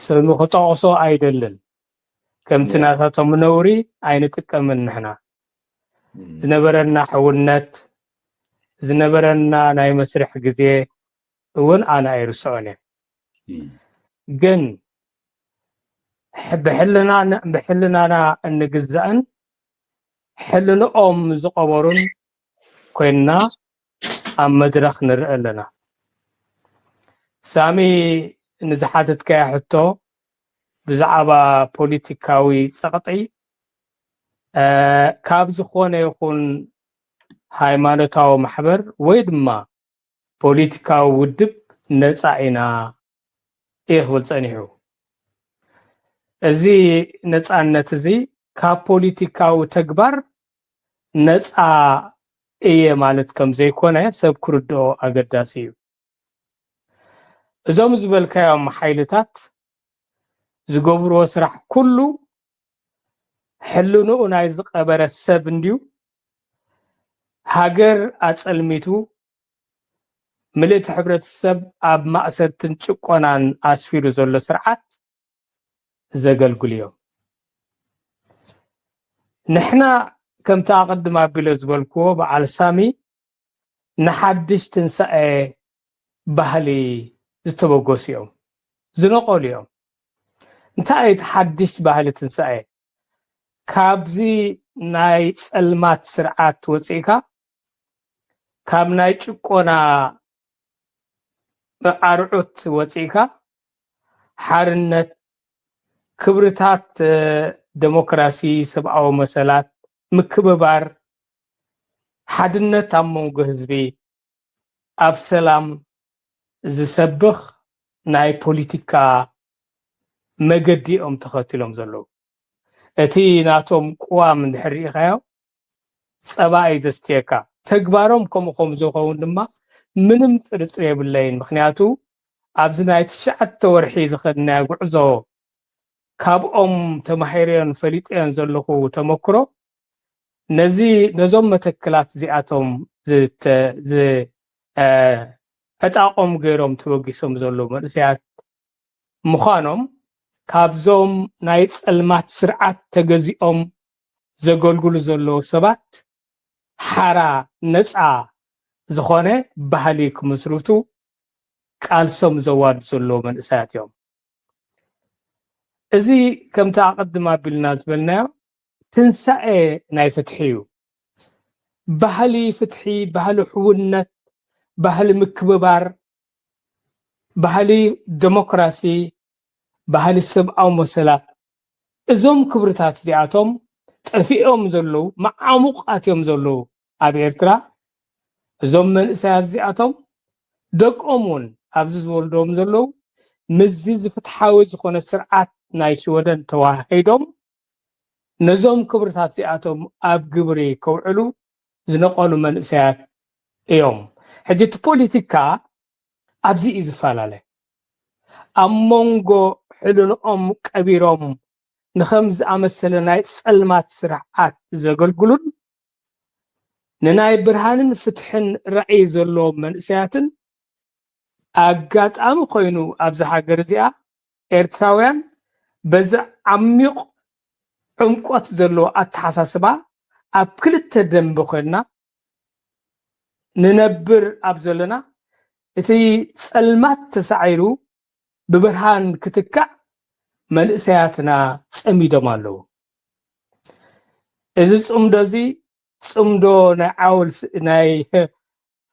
ስሙ ክጠቕሶ ኣይደልን። ከምቲ ናታቶም ነውሪ ኣይንጥቀምን ንሕና። ዝነበረና ሕውነት፣ ዝነበረና ናይ መስርሕ ግዜ እውን ኣነ ኣይርስዖን እየ። ግን ብሕልናና እንግዛእን ሕልንኦም ዝቐበሩን ኮይንና ኣብ መድረኽ ንርኢ ኣለና። ሳሚ፣ ንዝሓተትካያ ሕቶ ብዛዕባ ፖለቲካዊ ጸቕጢ ካብ ዝኾነ ይኹን ሃይማኖታዊ ማሕበር ወይ ድማ ፖለቲካዊ ውድብ ነፃ ኢና እየ ክብል ፀኒሑ። እዚ ነፃነት እዚ ካብ ፖለቲካዊ ተግባር ነፃ እየ ማለት ከም ዘይኮነ ሰብ ክርድኦ ኣገዳሲ እዩ። እዞም ዝበልካዮም ሓይልታት ዝገብርዎ ስራሕ ኩሉ ሕልንኡ ናይ ዝቐበረ ሰብ እንድዩ ሃገር ኣፀልሚቱ ምልእቲ ሕብረተሰብ ኣብ ማእሰርትን ጭቆናን ኣስፊሩ ዘሎ ስርዓት ዘገልግሉ እዮም። ንሕና ከምቲ ኣቐድም ኣቢሎ ዝበልክዎ በዓል ሳሚ ንሓድሽ ትንሳኤ ባህሊ ዝተበገሱ እዮም። ዝነቐሉ እዮም። እንታይ እቲ ሓድሽ ባህሊ ትንሳኤ? ካብዚ ናይ ጸልማት ስርዓት ወጺእካ፣ ካብ ናይ ጭቆና ኣርዑት ወጺእካ፣ ሓርነት፣ ክብርታት፣ እ፣ ደሞክራሲ፣ ሰብኣዊ መሰላት፣ ምክብባር፣ ሓድነት ኣብ መንጎ ህዝቢ፣ ኣብ ሰላም ዝሰብኽ ናይ ፖለቲካ መገዲ እዮም ተኸቲሎም ዘለዉ። እቲ ናቶም ቅዋም እንድሕር ርኢኻዮ፣ ጸባ እዩ ዘስትየካ። ተግባሮም ከምኡ ከም ዝኸውን ድማ ምንም ጥርጥር የብለይን። ምኽንያቱ ኣብዚ ናይ ትሽዓተ ወርሒ ዝኸድናዮ ጉዕዞ ካብኦም ተማሂረዮን ፈሊጠዮን ዘለኹ ተመክሮ፣ ነዚ፣ ነዞም መተክላት እዚኣቶም ዝተ-፣ ዝ-፣ እ፣ ዕጣቖም ገይሮም ተበጊሶም ዘለዉ መንእሰያት ምዃኖም፣ ካብዞም ናይ ጸልማት ስርዓት ተገዚኦም ዘገልግሉ ዘለዉ ሰባት ሓራ ነጻ ዝኾነ ባህሊ ክምስርቱ ቃልሶም ዘዋዱ ዘለዉ መንእሰያት እዮም። እዚ ከምቲ ኣቐድም ኣቢልና ዝበልናዮ ትንሳኤ ናይ ፍትሒ እዩ። ባህሊ ፍትሒ፣ ባህሊ ሕውነት፣ ባህሊ ምክብባር፣ ባህሊ ደሞክራሲ፣ ባህሊ ሰብኣዊ መሰላት፣ እዞም ክብርታት እዚኣቶም ጠፊኦም ዘለዉ፣ መዓሙቕ ኣትዮም ዘለዉ ኣብ ኤርትራ፣ እዞም መንእሰያት እዚኣቶም ደቆም እውን ኣብዚ ዝወልዶም ዘለዉ ምስዚ ዝፍትሓዊ ዝኾነ ስርዓት ናይ ሽወደን ተዋሂዶም ነዞም ክብርታት እዚኣቶም ኣብ ግብሪ ከውዕሉ ዝነቐሉ መንእሰያት እዮም። ሕጂ እቲ ፖለቲካ ኣብዚ እዩ ዝፈላለ። ኣብ መንጎ ሕልንኦም ቀቢሮም ንኸም ዝኣመሰለ ናይ ጸልማት ስርዓት ዘገልግሉን ንናይ ብርሃንን ፍትሕን ራእይ ዘለዎም መንእሰያትን ኣጋጣሚ ኮይኑ ኣብዚ ሃገር እዚኣ ኤርትራውያን በዚ ዓሚቕ ዕምቆት ዘለዎ ኣተሓሳስባ ኣብ ክልተ ደንበ ኮይንና ንነብር ኣብ ዘለና እቲ ጸልማት ተሳዒሩ ብብርሃን ክትካእ መንእሰያትና ጸሚዶም ኣለዉ። እዚ ጽምዶ እዚ ጽምዶ ናይ ዓወል ስ-፣ ናይ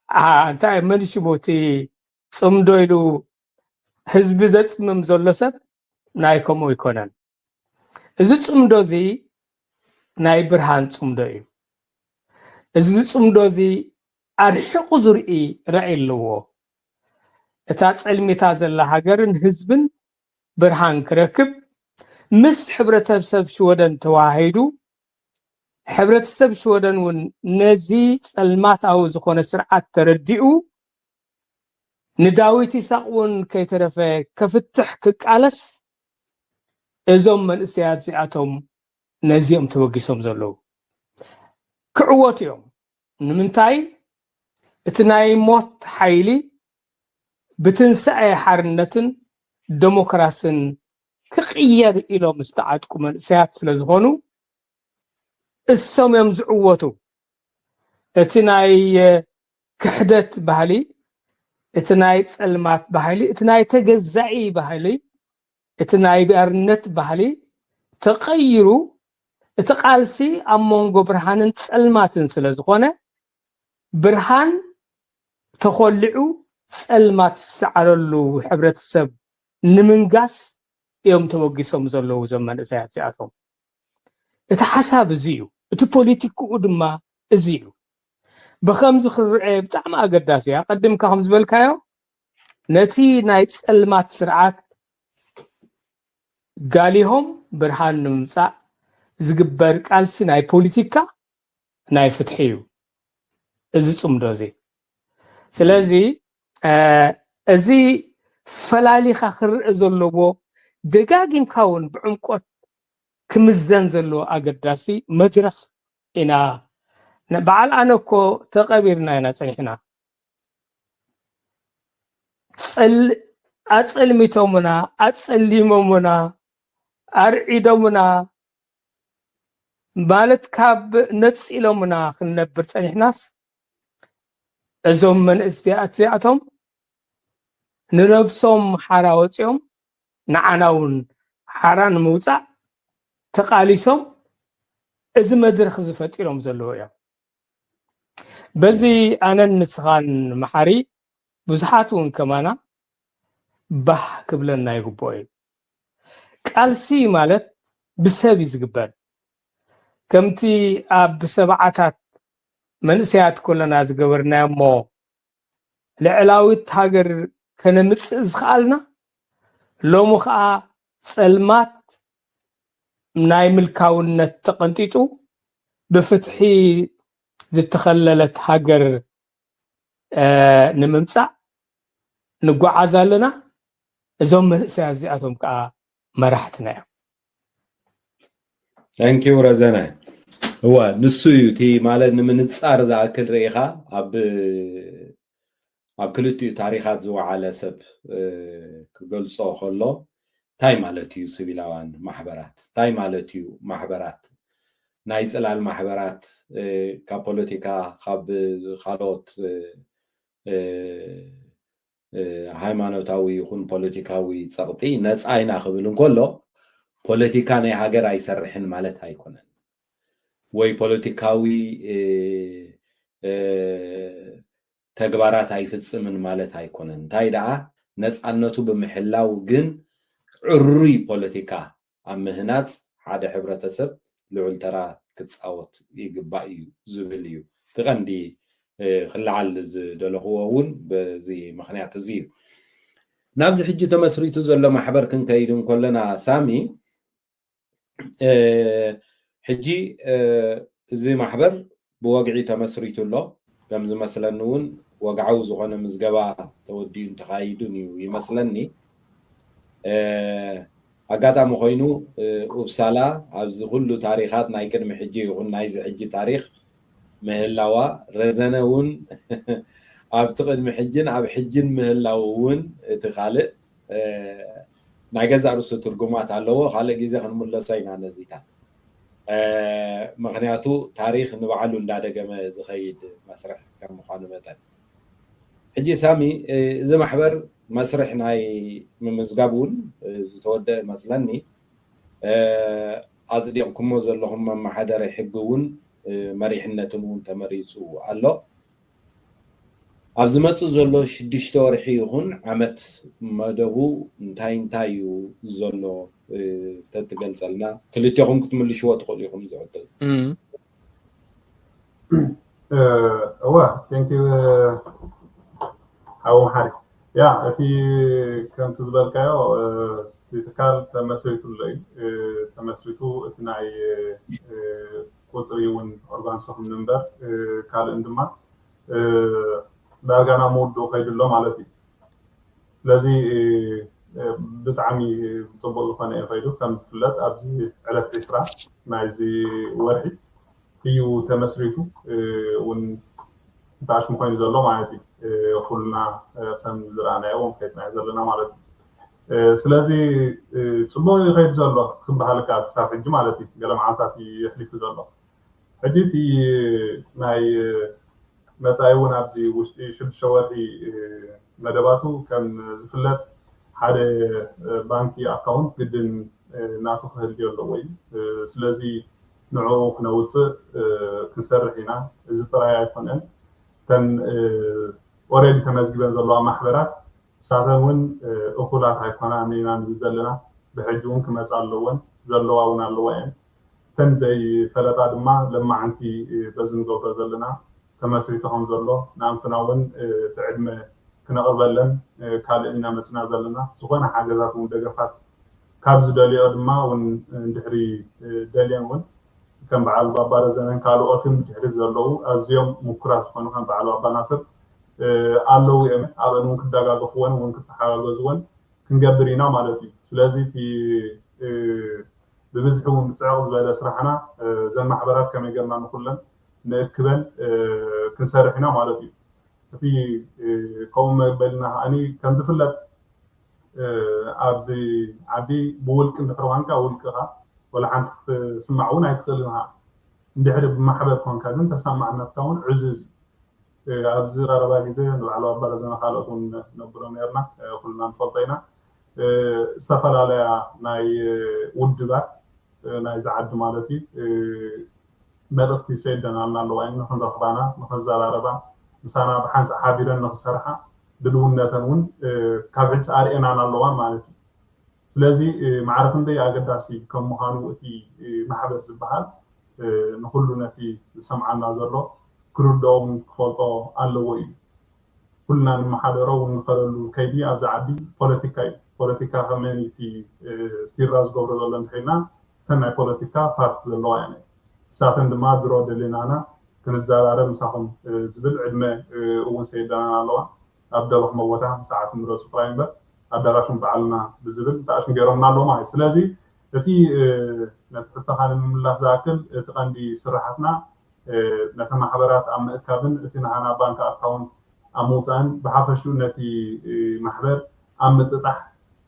ኣ፣ እንታይ መን ሽሙ እቲ ጽምዶ ኢሉ ህዝቢ ዘጽምም ዘሎ ሰብ ናይ ከምኡ ኣይኮነን። እዚ ጽምዶ እዚ ናይ ብርሃን ጽምዶ እዩ። እዚ ጽምዶ እዚ ኣርሒቑ ዝርኢ ራእይ ኣለዎ። እታ ጸልሚታ ዘላ ሃገርን ህዝብን ብርሃን ክረክብ ምስ ሕብረተሰብ ሽወደን ተዋሂዱ፣ ሕብረተሰብ ሽወደን እውን ነዚ ጸልማታዊ ዝኾነ ስርዓት ተረዲኡ ንዳዊት ይሳቕ እውን ከይተረፈ ከፍትሕ ክቃለስ እዞም መንእሰያት እዚኣቶም ነዚኦም ተበጊሶም ዘለዉ። ክዕወቱ እዮም። ንምንታይ? እቲ ናይ ሞት ሓይሊ ብትንሳኤ ሓርነትን ደሞክራስን ክቕየር ኢሎም ዝተዓጥቁ መንእሰያት ስለ ዝኾኑ እሶም እዮም ዝዕወቱ። እቲ ናይ ክሕደት ባህሊ፣ እቲ ናይ ጸልማት ባህሊ፣ እቲ ናይ ተገዛኢ ባህሊ፣ እቲ ናይ ባርነት ባህሊ ተቐይሩ፣ እቲ ቃልሲ ኣብ መንጎ ብርሃንን ጸልማትን ስለ ዝኾነ፣ ብርሃን ተኾሊዑ ጸልማት ዝሰዓረሉ ሕብረተሰብ ንምንጋስ እዮም ተበጊሶም ዘለዉ እዞም መንእሰያት እዚኣቶም። እቲ ሓሳብ እዚ እዩ። እቲ ፖለቲክኡ ድማ እዚ እዩ። ብኸምዚ ክርአ ብጣዕሚ ኣገዳሲ እዩ። ኣቐዲምካ ከም ዝበልካዮ፣ ነቲ ናይ ጸልማት ስርዓት ጋሊሆም ብርሃን ንምምጻእ ዝግበር ቃልሲ ናይ ፖለቲካ፣ ናይ ፍትሒ እዩ እዚ ጽምዶ እዚ። ስለዚ፣ እ፣ እዚ ፈላሊኻ ክርእ ዘለዎ፣ ደጋጊምካ እውን ብዕምቆት ክምዘን ዘለዎ ኣገዳሲ መድረኽ ኢና። ን-፣ በዓል ኣነ እኮ ተቐቢርና ኢና ጸኒሕና። ጸል-፣ ኣጸልሚቶምና፣ ኣጸሊሞምና፣ ኣርዒዶምና ማለት ካብ ነጺሎምና ክንነብር ጸኒሕናስ፣ እዞም መንእሰያት እዚኣቶም ንነብሶም ሓራ ወጺኦም፣ ንዓና እውን ሓራ ንምውፃእ ተቃሊሶም እዚ መድረክ ዝፈጢሮም ዘለዉ እዮም። በዚ ኣነን ንስኻን መሓሪ ብዙሓት እውን ከማና ባህ ክብለና ይግብኦ እዩ። ቃልሲ ማለት ብሰብ እዩ ዝግበር። ከምቲ ኣብ ሰብዓታት መንእሰያት ከለና ዝገበርናዮ እሞ ልዕላዊት ሃገር ከነምፅእ ዝኸኣልና፣ ሎሚ ከዓ ፀልማት ናይ ምልካውነት ተቐንጢጡ ብፍትሒ ዝተኸለለት ሃገር ንምምፃእ ንጓዓዝ ኣለና። እዞም መንእሰያት እዚኣቶም ከዓ መራሕትና እዮም። Thank you ረዘነ። እወ፣ ንሱ እዩ እቲ ማለት ንምንፃር ዝኣክል ርኢኻ ኣብ ኣብ ክልቲኡ ታሪኻት ዝወዓለ ሰብ ክገልፆ ከሎ እንታይ ማለት እዩ ሲቪላውያን ማሕበራት? እንታይ ማለት እዩ ማሕበራት? ናይ ፅላል ማሕበራት ካብ ፖለቲካ ካብ ካልኦት ሃይማኖታዊ ይኹን ፖለቲካዊ ፀቕጢ ነፃ ኢና ክብል እንከሎ ፖለቲካ ናይ ሃገር ኣይሰርሕን ማለት ኣይኮነን። ወይ ፖለቲካዊ ተግባራት ኣይፍፅምን ማለት ኣይኮነን። እንታይ ደኣ ነፃነቱ ብምሕላው ግን ዕሩይ ፖለቲካ ኣብ ምህናፅ ሓደ ሕብረተሰብ ልዑል ተራ ክፃወት ይግባእ እዩ ዝብል እዩ እቲ ቀንዲ ክለዓል ዝደለኽዎ እውን በዚ ምክንያት እዚ እዩ። ናብዚ ሕጂ ተመስሪቱ ዘሎ ማሕበር ክንከይድ እንከለና ሳሚ ሕጂ እዚ ማሕበር ብወግዒ ተመስሪቱ ኣሎ። ከም ዝመስለኒ እውን ወግዓዊ ዝኾነ ምዝገባ ተወዲኡን ተኻይዱን እዩ ይመስለኒ። ኣጋጣሚ ኮይኑ ኡፕሳላ ኣብዚ ኩሉ ታሪኻት ናይ ቅድሚ ሕጂ ይኹን ናይዚ ሕጂ ታሪኽ ምህላዋ ረዘነ እውን ኣብቲ ቅድሚ ሕጅን ኣብ ሕጅን ምህላው እውን እቲ ካልእ ናይ ገዛእ ርእሱ ትርጉማት ኣለዎ። ካልእ ግዜ ክንምለሶ ኢና ነዚታት። ምክንያቱ ታሪክ ንባዕሉ እንዳደገመ ዝኸይድ መስርሕ ከም ምኳኑ መጠን ሕጂ ሳሚ እዚ ማሕበር መስርሕ ናይ ምምዝጋብ እውን ዝተወደአ መስለኒ። ኣፅዲቕኩሞ ዘለኹም መመሓደሪ ሕጊ እውን መሪሕነትን እውን ተመሪፁ ኣሎ። ኣብ ዝመፅእ ዘሎ ሽዱሽተ ወርሒ ይኹን ዓመት መደቡ እንታይ እንታይ እዩ ዘሎ ተትገልፀልና? ክልቴኹም ክትምልሽዎ ትኽእሉ ኢኹም ዝሕቶ እዚ። እወ ቴንኪ ሓው መሓሪ። ያ እቲ ከምቲ ዝበልካዮ እቲ ትካል ተመስሪቱ ኣሎ እዩ። ተመስሪቱ እቲ ናይ ቁፅሪ እውን ኦርጋንሶ ክንንበር ካልእን ድማ ዳርጋ ናብ ምውድኡ ከይዱ ኣሎ ማለት እዩ። ስለዚ ብጣዕሚ ፅቡቅ ዝኾነ እዩ ከይዱ። ከም ዝፍለጥ ኣብዚ ዕለት ዕስራ ናይዚ ወርሒ እዩ ተመስሪቱ እውን እንተኣሽሙ ኮይኑ ዘሎ ማለት እዩ። ኩልና ከም ዝረኣናዮ እውን ከይትናዮ ዘለና ማለት እዩ። ስለዚ ፅቡቅ እዩ ከይዱ ዘሎ ክበሃል ካብ ክሳብ ሕጂ ማለት እዩ። ገለ መዓልታት እዩ የሕሊፉ ዘሎ። ሕጂ እቲ ናይ መፃኢ እውን ኣብዚ ውሽጢ ሽዱሽተ ወርሒ መደባቱ ከም ዝፍለጥ ሓደ ባንኪ ኣካውንት ግድን ናቱ ክህልዮ ኣለዎ እዩ። ስለዚ ንዕኡ ክነውፅእ ክንሰርሕ ኢና። እዚ ጥራይ ኣይኮነን። እተን ኦሬዲ ተመዝጊበን ዘለዋ ማሕበራት ንሳተን እውን እኹላት ኣይኮናን ኢና ንብል ዘለና። ብሕጂ እውን ክመፃ ኣለወን፣ ዘለዋ እውን ኣለዋ እየን። እተን ዘይፈለጣ ድማ ለማዓንቲ በዚ ንገብሮ ዘለና ተመስሪቱ ከም ዘሎ ንኣንፍና እውን እቲ ዕድመ ክነቕርበለን ካልእ ኢና መፅና ዘለና። ዝኾነ ሓገዛት እውን ደገፋት ካብ ዝደልዮ ድማ እውን እንድሕሪ ደልየን እውን ከም በዓል ባባ ረዘነን ካልኦትን ድሕሪ ዘለዉ ኣዝዮም ምኩራት ዝኾኑ ከም በዓል ባባ ናስር ኣለዉ እዮም። ኣብአን እውን ክደጋገፍወን እውን ክተሓጋገዝወን ክንገብር ኢና ማለት እዩ። ስለዚ እቲ ብብዝሒ እውን ብፅዕቕ ዝበለ ስራሕና እዘን ማሕበራት ከመይ ገርና ንኩለን ንእክበን ክንሰርሕ ኢና ማለት እዩ። እቲ ከምኡ መበልና ከዓኒ ከም ዝፍለጥ ኣብዚ ዓዲ ብውልቂ እንድሕር ዋንካ ውልቅኻ ወላ ሓንቲ ክትስማዕ እውን ኣይትኽእልን ኢኻ። እንድሕሪ ብማሕበር ኮንካ ግን ተሰማዕነትካ እውን ዕዙዝ እዩ። ኣብዚ ቀረባ ግዜ ንባዕሉ ኣባረዘና ካልኦት እውን ነብሎ ነርና ኩልና ንፈልጦ ኢና። ዝተፈላለያ ናይ ውድባት ናይዚ ዓዲ ማለት እዩ መልእኽቲ ይሰደናልና ኣለዋ እዩ። ንክንረኽባና፣ ንክንዘራረባ፣ ምሳና ብሓንሳእ ሓቢረን ንክሰርሓ ድልውነተን እውን ካብ ሕጂ ኣርእየናን ኣለዋ ማለት እዩ። ስለዚ ማዕረ ክንደይ ኣገዳሲ ከም ምዃኑ እቲ ማሕበር ዝበሃል ንኩሉ ነቲ ዝሰምዓና ዘሎ ክርድኦ እውን ክፈልጦ ኣለዎ እዩ። ኩልና ንመሓደሮ እውን ንኸደሉ ከይዲ ኣብዚ ዓዲ ፖለቲካ እዩ። ፖለቲካ ከመይ እቲ ስቲራ ዝገብሮ ዘሎ እንተኢልና እተን ናይ ፖለቲካ ፓርቲ ዘለዋ እየን። ንሳተን ድማ ድሮ ደሊናና ክንዘራረብ ምሳኹም ዝብል ዕድመ እውን ሰይደናና ኣለዋ። ኣብ ደበኽሞ ቦታ ሰዓት ምረፁ ጥራይ እምበር ኣዳራሽን በዓልና ብዝብል ተኣሽም ገይሮምና ኣለዉ ማለት እዩ። ስለዚ እቲ ነቲ ሕቶኻ ንምምላስ ዝኣክል እቲ ቀንዲ ስራሓትና ነቲ ማሕበራት ኣብ ምእካብን እቲ ናህና ባንክ ኣካውንት ኣብ ምውፃእን ብሓፈሽኡ ነቲ ማሕበር ኣብ ምጥጣሕ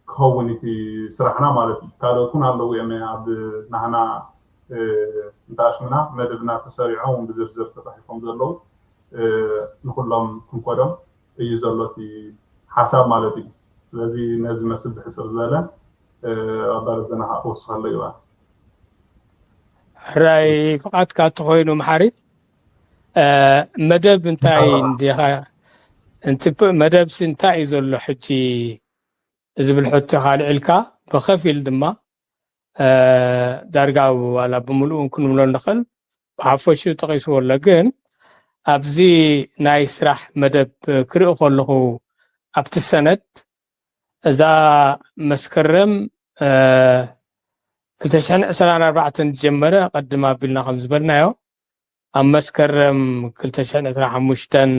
ክኸውን እቲ ስራሕና ማለት እዩ። ካልኦት እውን ኣለዉ እዮም ኣብ ናህና እንተኣሽምና መደብና ተሰሪዖም ብዝርዝር ተፃሒፎም ዘለዉ ንኩሎም ክንኮዶም እዩ ዘሎ እቲ ሓሳብ ማለት እዩ። ስለዚ ነዚ መስል ብሕፅር ዝበለ ኣባለትና ከዓ ክወስኸሎ ይባ ሕራይ ፍቓድካ እንተኾይኑ መሓሪ መደብ እንታይ እንዲኻ መደብሲ እንታይ እዩ ዘሎ ሕጂ ዝብል ሕቶ ካልዕልካ ብኸፊል ድማ ዳርጋ ዋላ ብምልኡ ክንብሎ ንኽእል ብሓፈሽኡ ጠቒስዎ ኣሎ። ግን ኣብዚ ናይ ስራሕ መደብ ክርኢ ከለኹ ኣብቲ ሰነድ እዛ መስከረም ክልተ ሽሕን ዕስራን ኣርባዕተን ዝጀመረ ቀድም ኣቢልና ከም ዝበልናዮ ኣብ መስከረም ክልተ ሽሕን ዕስራን ሓሙሽተን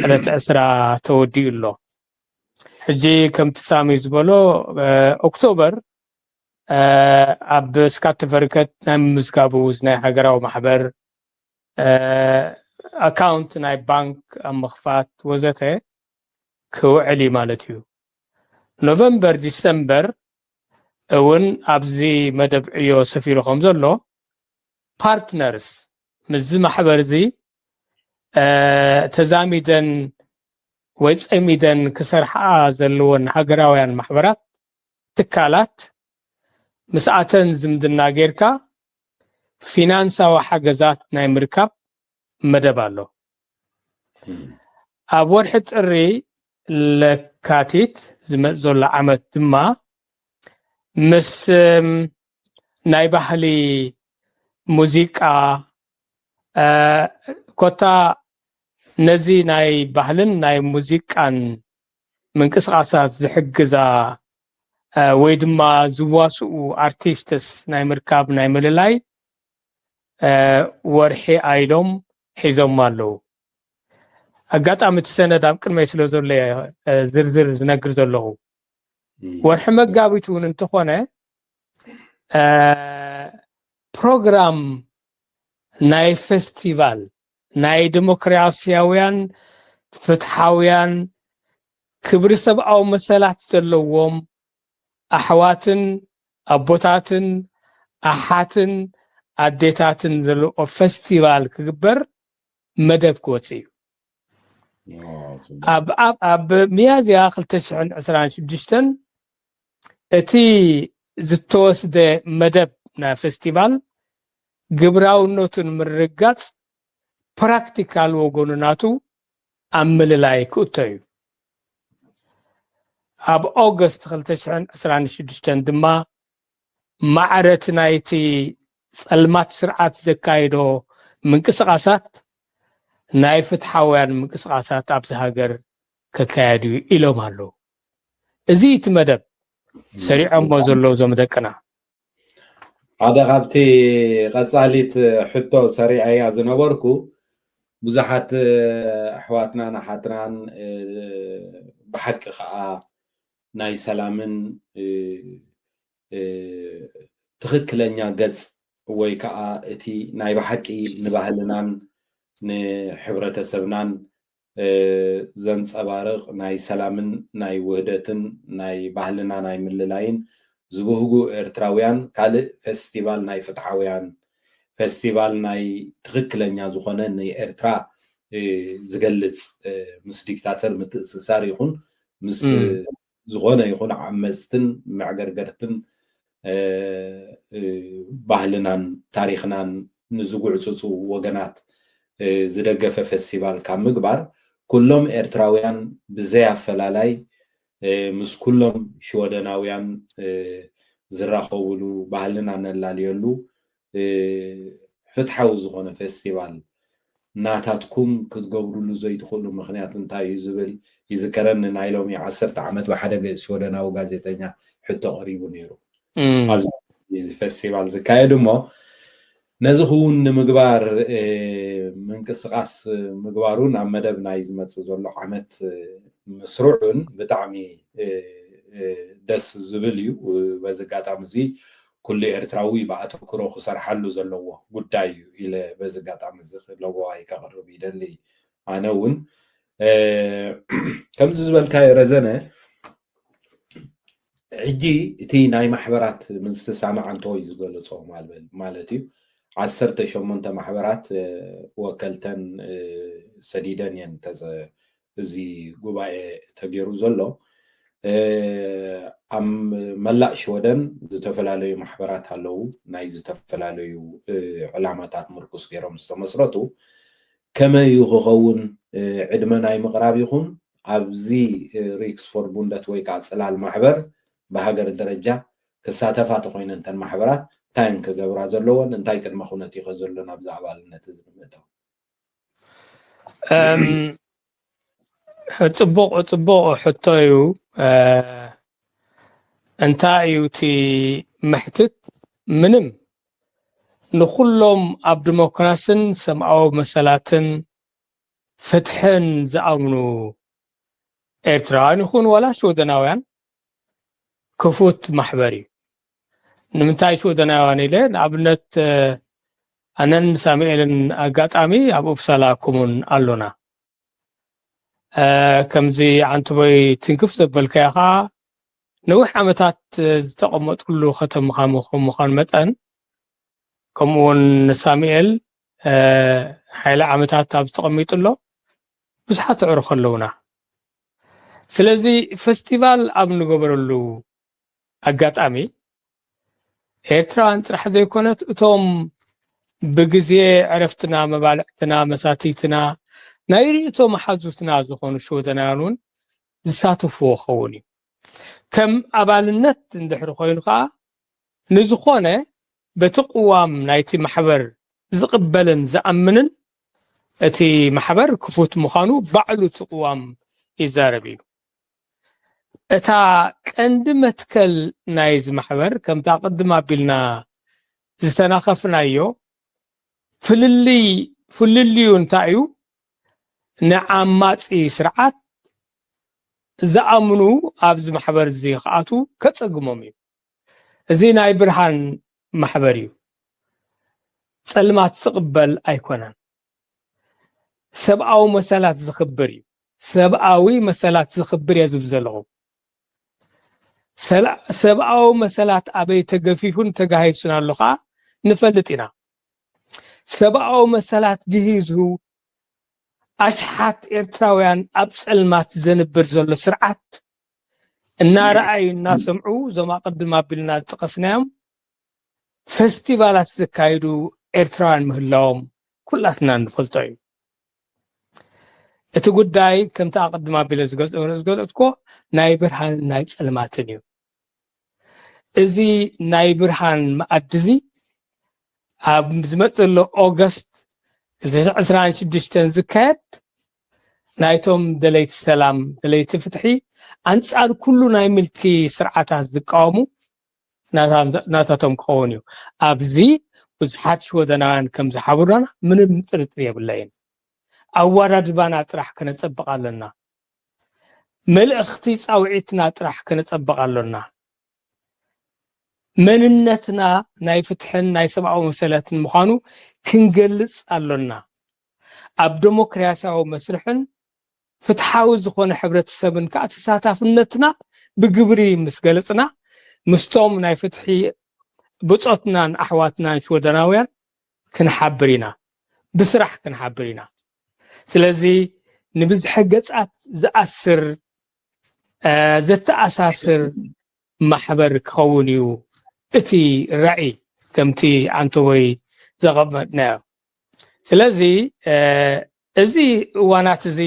ዕለት ዕስራ ተወዲኡ ኣሎ። ሕጂ ከምቲ ሳሚ ዝበሎ ኦክቶበር ኣብ ስካት ተፈርከት ናይ ምምዝጋቡ ናይ ሃገራዊ ማሕበር ኣካውንት ናይ ባንክ ኣብ ምኽፋት ወዘተ ክውዕል እዩ ማለት እዩ። ኖቨምበር ዲሰምበር እውን ኣብዚ መደብ ዕዮ ሰፊሩ ከም ዘሎ ፓርትነርስ ምስዚ ማሕበር እዚ ተዛሚደን ወይ ፀሚደን ክሰርሓ ዘለወን ሃገራውያን ማሕበራት ትካላት ምስኣተን ዝምድና ጌርካ ፊናንሳዊ ሓገዛት ናይ ምርካብ መደብ ኣሎ። ኣብ ወርሒ ጥሪ ለካቲት ዝመፅ ዘሎ ዓመት ድማ ምስ ናይ ባህሊ ሙዚቃ ኮታ ነዚ ናይ ባህልን ናይ ሙዚቃን ምንቅስቃሳት ዝሕግዛ ወይ ድማ ዝዋስኡ ኣርቲስትስ ናይ ምርካብ ናይ ምልላይ ወርሒ ኣይሎም ሒዞም ኣለዉ። ኣጋጣሚ እቲ ሰነድ ኣብ ቅድመይ ስለ ዘሎ ዝርዝር ዝነግር ዘለኹ። ወርሒ መጋቢት እውን እንተኾነ ፕሮግራም ናይ ፌስቲቫል ናይ ዲሞክራሲያውያን ፍትሓውያን ክብሪ ሰብኣዊ መሰላት ዘለዎም ኣሕዋትን ኣቦታትን ኣሓትን ኣዴታትን ዘለዎ ፌስቲቫል ክግበር መደብ ክወፅእ እዩ። ኣብ ሚያዝያ ክልተ ሽሕን ዕስራን ሽዱሽተን እቲ ዝተወስደ መደብ ናይ ፌስቲቫል ግብራውነቱ ንምርግጋፅ ፕራክቲካል ወገኑ ናቱ ኣብ ምልላይ ክእቶ እዩ። ኣብ ኦገስት ክልተ ሽሕን ዕስራን ሽዱሽተን ድማ ማዕረ እቲ ናይቲ ፀልማት ስርዓት ዘካየዶ ምንቅስቃሳት ናይ ፍትሓውያን ምንቅስቃሳት ኣብዚ ሃገር ከካየድ እዩ ኢሎም ኣለዉ። እዚ እቲ መደብ ሰሪዖሞ ዘለዉ እዞም ደቅና። ሓደ ካብቲ ቀፃሊት ሕቶ ሰሪዐያ ዝነበርኩ ብዙሓት ኣሕዋትናን ኣሓትናን ብሓቂ ከዓ ናይ ሰላምን ትኽክለኛ ገፅ ወይ ከዓ እቲ ናይ ብሓቂ ንባህልናን ንሕብረተሰብናን ዘንፀባርቕ ናይ ሰላምን ናይ ውህደትን ናይ ባህልና ናይ ምልላይን ዝብህጉ ኤርትራውያን ካልእ ፌስቲቫል ናይ ፍትሓውያን ፌስቲቫል ናይ ትኽክለኛ ዝኾነ ንኤርትራ ዝገልፅ ምስ ዲክታተር ምትእስሳር ይኹን ምስ ዝኾነ ይኹን ዓመፅትን መዕገርገርትን ባህልናን ታሪኽናን ንዝጉዕፅፁ ወገናት ዝደገፈ ፌስቲቫል ካብ ምግባር፣ ኩሎም ኤርትራውያን ብዘይ ኣፈላላይ ምስ ኩሎም ሽወደናውያን ዝራኸብሉ፣ ባህልና ነላልየሉ ፍትሓዊ ዝኾነ ፌስቲቫል ናታትኩም ክትገብሩሉ ዘይትኽእሉ ምኽንያት እንታይ እዩ ዝብል ይዝከረኒ። ናይ ሎሚ ዓሰርተ ዓመት ብሓደ ገ- ሽወደናዊ ጋዜጠኛ ሕቶ ቀሪቡ ነይሩ። ኣብዚ ፌስቲቫል ዝካየድ እሞ ነዚ ክውን ንምግባር ምንቅስቃስ ምግባሩ ናብ መደብ ናይ ዝመፅእ ዘሎ ዓመት ምስርዑን ብጣዕሚ ደስ ዝብል እዩ። በዚ ኣጋጣሚ እዚ ኩሉ ኤርትራዊ ብኣተክሮ ክሰርሓሉ ዘለዎ ጉዳይ እዩ ኢለ በዚ ኣጋጣሚ እዚ ለዋዋይ ከቕርብ ይደሊ። ኣነ እውን ከምዚ ዝበልካዮ ረዘነ ሕጂ እቲ ናይ ማሕበራት ምስ ተሳማዓንቶ እዩ ዝገለጾ ማልበል ማለት እዩ። ዓሰርተ ሸሞንተ ማሕበራት ወከልተን ሰዲደን እየን እዚ ጉባኤ ተገይሩ ዘሎ። ኣብ መላእ ሽወደን ዝተፈላለዩ ማሕበራት ኣለዉ። ናይ ዝተፈላለዩ ዕላማታት ምርኩስ ገይሮም ዝተመስረቱ ከመይ እዩ ክኸውን ዕድመ ናይ ምቕራብ ይኹን ኣብዚ ሪክስ ፎርቡንደት ወይ ከዓ ፅላል ማሕበር ብሃገር ደረጃ ክሳተፋ ተኮይነ እንተን ማሕበራት እንታይ እየን ክገብራ ዘለዎን እንታይ ቅድመ ኩነት እዩ ከዘሎ ናብዚ ኣባልነት እዚ ንምእታው? ጽቡቕ ጽቡቕ ሕቶ እዩ። እንታይ እዩ እቲ መሕትት? ምንም። ንኹሎም ኣብ ዲሞክራስን ሰብኣዊ መሰላትን ፍትሕን ዝኣምኑ ኤርትራውያን ይኹን ዋላ ሽወደናውያን ክፉት ማሕበር እዩ። ንምንታይ ሽወደናውያን ኢለ? ንኣብነት ኣነን ሳሙኤልን ኣጋጣሚ ኣብ ኡፕሳላ ኮሙን ኣሎና። ከምዚ ዓንትቦይ ትንክፍ ዘበልካዮ ከዓ ነዊሕ ዓመታት ዝተቐመጥኩሉ ከተማ ምዃኑ መጠን ከምኡ እውን ሳሙኤል ሓይለ ዓመታት ኣብ ዝተቐሚጡ ኣሎ ብዙሓት ኣዕሩኽ ኣለውና። ስለዚ ፈስቲቫል ኣብ ንገበረሉ ኣጋጣሚ ኤርትራውያን ጥራሕ ዘይኮነት እቶም ብግዜ ዕረፍትና መባልዕትና መሳትይትና ናይ ርእቶ መሓዙትና ዝኾኑ ሽወደናውያን እውን ዝሳተፍዎ ክኸውን እዩ። ከም ኣባልነት እንድሕሪ ኮይኑ ከዓ ንዝኾነ በቲ ቅዋም ናይቲ ማሕበር ዝቕበልን ዝኣምንን እቲ ማሕበር ክፉት ምዃኑ ባዕሉ እቲ ቅዋም ይዛረብ እዩ። እታ ቀንዲ መትከል ናይዚ ማሕበር ከምታ ቅድም ኣቢልና ዝተናኸፍናዮ ፍልልይ ፍልልዩ እንታይ እዩ? ንዓማፂ ስርዓት ዝኣምኑ ኣብዚ ማሕበር እዚ ክኣትዉ ከፀግሞም እዩ። እዚ ናይ ብርሃን ማሕበር እዩ። ፀልማት ዝቕበል ኣይኮነን። ሰብኣዊ መሰላት ዝኽብር እዩ። ሰብኣዊ መሰላት ዝኽብር እየ ዝብል ዘለኹ። ሰብኣዊ መሰላት ኣበይ ተገፊፉን ተጋሂሱን ኣሎ ከዓ ንፈልጥ ኢና። ሰብኣዊ መሰላት ግሂዙ ኣሽሓት ኤርትራውያን ኣብ ፀልማት ዘንብር ዘሎ ስርዓት እናረኣዩ እናሰምዑ እዞም ኣቐድም ኣቢልና ዝጠቐስናዮም ፈስቲቫላት ዘካይዱ ኤርትራውያን ምህላዎም ኩላትና እንፈልጦ እዩ። እቲ ጉዳይ ከምቲ ኣቐድም ኣቢለ ዝገልጽ- ዝገለጽኩዎ ናይ ብርሃንን ናይ ጸልማትን እዩ። እዚ ናይ ብርሃን መኣዲ እዚ ኣብ ዝመጽእ ዘሎ ኦገስት ክልተ ሽሕን ዕስራን ሽዱሽተን ዝካየድ ናይቶም ደለይቲ ሰላም፣ ደለይቲ ፍትሒ፣ ኣንጻር ኩሉ ናይ ምልኪ ስርዓታት ዝቃወሙ ናታ- ናታቶም ክኸውን እዩ። ኣብዚ ብዙሓት ሽወደናውያን ከም ዝሓብሩና ምንም ጥርጥር የብለይን። ኣወዳድባና ጥራሕ ከነጸብቕ ኣለና። መልእኽቲ ጻውዒትና ጥራሕ ከነጸብቕ ኣሎና። መንነትና ናይ ፍትሕን ናይ ሰብኣዊ መሰላትን ምዃኑ ክንገልጽ ኣሎና። ኣብ ዴሞክራሲያዊ መስርሕን ፍትሓዊ ዝኾነ ሕብረተሰብን ከዓ ተሳታፍነትና ብግብሪ ምስ ገለጽና ምስቶም ናይ ፍትሒ ብጾትናን ኣሕዋትናን ሽወደናውያን ክንሓብር ኢና፣ ብስራሕ ክንሓብር ኢና። ስለዚ ንብዝሒ ገጻት ዝኣስር ዘተኣሳስር ማሕበር ክኸውን እዩ እቲ ራእይ፣ ከምቲ ኣንቶቦይ ዘቐመጥናዮ። ስለዚ እዚ እዋናት እዚ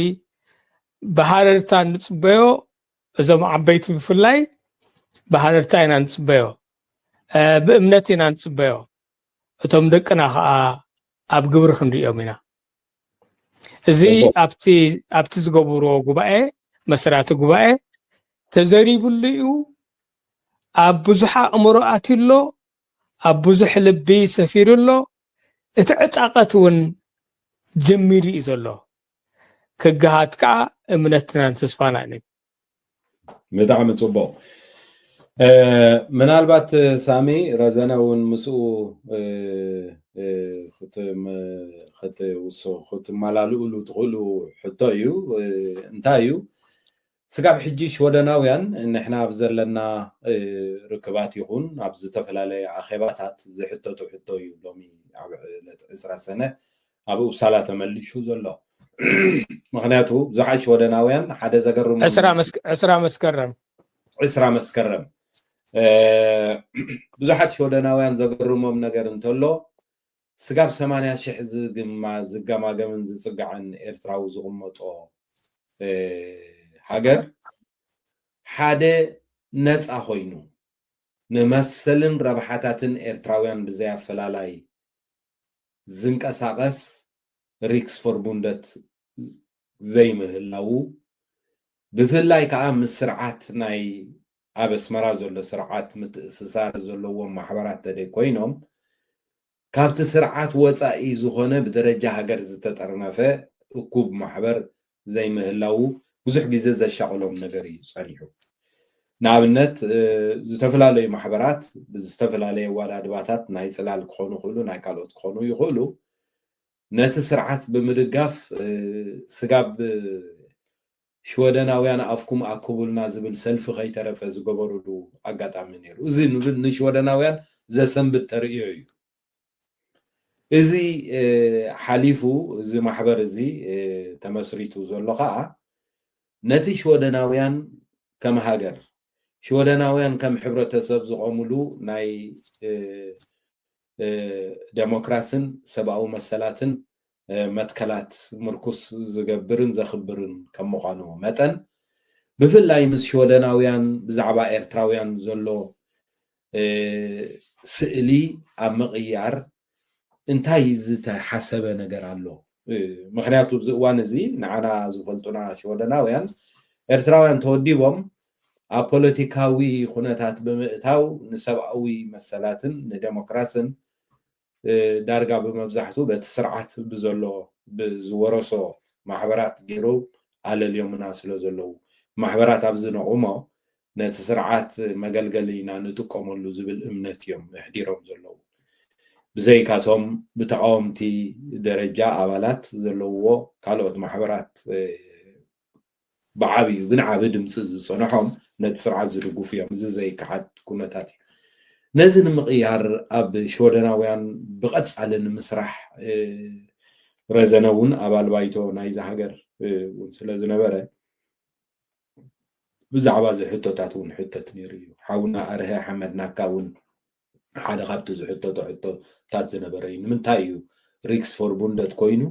ብሃረርታ ንፅበዮ። እዞም ዓበይቲ ብፍላይ ብሃረርታ ኢና ንፅበዮ፣ ብእምነት ኢና ንፅበዮ። እቶም ደቅና ከዓ ኣብ ግብሪ ክንሪኦም ኢና። እዚ ኣብቲ ዝገብርዎ ጉባኤ፣ መስራቲ ጉባኤ ተዘሪብሉ እዩ። ኣብ ብዙሕ ኣእምሮ ኣትዩ ኣሎ፣ ኣብ ብዙሕ ልቢ ሰፊሩ ኣሎ። እቲ ዕጣቐት እውን ጀሚሩ እዩ ዘሎ። ክገሃት ከዓ እምነትናን ተስፋናን እዩ። ብጣዕሚ ፅቡቕ። ምናልባት ሳሚ ረዘነ እውን ምስኡ ክትውሶ ክትመላልእሉ ትኽእሉ ሕቶ እዩ። እንታይ እዩ ስጋብ ሕጂ ሽወደናውያን ንሕና ኣብ ዘለና ርክባት ይኹን ኣብ ዝተፈላለየ ኣኼባታት ዝሕተቱ ሕቶ እዩ። ሎሚ ኣብ ዕለት ዕስራ ሰነ ኣብ ኡፕሳላ ተመሊሹ ዘሎ። ምክንያቱ ብዙሓት ሽወደናውያን ሓደ ዘገርሙ ዕስራ መስከረም ዕስራ መስከረም ብዙሓት ሽወደናውያን ዘገርሞም ነገር እንተሎ ስጋብ ሰማንያ ሽሕ ዝግማ ዝገማገምን ዝፅጋዕን ኤርትራዊ ዝቕመጦ ሃገር ሓደ ነፃ ኮይኑ ንመሰልን ረብሓታትን ኤርትራውያን ብዘይ ኣፈላላይ ዝንቀሳቐስ ሪክስፎርቡንደት ዘይምህላዉ ብፍላይ ከዓ ምስ ስርዓት ናይ ኣብ ኣስመራ ዘሎ ስርዓት ምትእስሳር ዘለዎም ማሕበራት ተደይ ኮይኖም ካብቲ ስርዓት ወፃኢ ዝኾነ ብደረጃ ሃገር ዝተጠርነፈ እኩብ ማሕበር ዘይምህላዉ ብዙሕ ግዜ ዘሻቕሎም ነገር እዩ ፀኒሑ። ንኣብነት ዝተፈላለዩ ማሕበራት ብዝተፈላለየ ኣወዳድባታት ናይ ፅላል ክኾኑ ይኽእሉ፣ ናይ ካልኦት ክኾኑ ይኽእሉ። ነቲ ስርዓት ብምድጋፍ ስጋብ ሽወደናውያን ኣፍኩም ኣክቡልና ዝብል ሰልፊ ከይተረፈ ዝገበሩሉ ኣጋጣሚ ነይሩ። እዚ ንሽወደናውያን ዘሰንብድ ተርእዮ እዩ። እዚ ሓሊፉ እዚ ማሕበር እዚ ተመስሪቱ ዘሎ ከዓ ነቲ ሽወደናውያን ከም ሃገር ሽወደናውያን ከም ሕብረተሰብ ዝቆምሉ ናይ ደሞክራስን ሰብኣዊ መሰላትን መትከላት ምርኩስ ዝገብርን ዘኽብርን ከም ምዃኑ መጠን ብፍላይ ምስ ሽወደናውያን ብዛዕባ ኤርትራውያን ዘሎ ስእሊ ኣብ ምቕያር እንታይ ዝተሓሰበ ነገር ኣሎ? ምክንያቱ ኣብዚ እዋን እዚ ንዓና ዝፈልጡና ሽወደናውያን ኤርትራውያን ተወዲቦም ኣብ ፖለቲካዊ ኩነታት ብምእታው ንሰብኣዊ መሰላትን ንደሞክራስን ዳርጋ ብመብዛሕቱ በቲ ስርዓት ብዘሎ ብዝወረሶ ማሕበራት ገይሩ ኣለልዮምና ስለ ዘለዉ ማሕበራት ኣብዚ ነቑሞ ነቲ ስርዓት መገልገሊ ኢና ንጥቀመሉ ዝብል እምነት እዮም ኣሕዲሮም ዘለዉ። ብዘይካቶም ብተቃወምቲ ደረጃ ኣባላት ዘለውዎ ካልኦት ማሕበራት ብዓብዩ ግን ዓቢ ድምፂ ዝፀንሖም ነቲ ስርዓት ዝድግፉ እዮም። እዚ ዘይከሓድ ኩነታት እዩ። ነዚ ንምቕያር ኣብ ሽወደናውያን ብቐፃሊ ንምስራሕ ረዘነ እውን ኣባል ባይቶ ናይዚ ሃገር እውን ስለ ዝነበረ ብዛዕባ እዚ ሕቶታት እውን ሕተት ነይሩ እዩ። ሓውና ኣርሀ ሓመድ ናካ እውን ሓደ ካብቲ ዝሕተቶ ሕቶታት ዝነበረ እዩ። ንምንታይ እዩ ሪክስፎርቡንደት ኮይኑ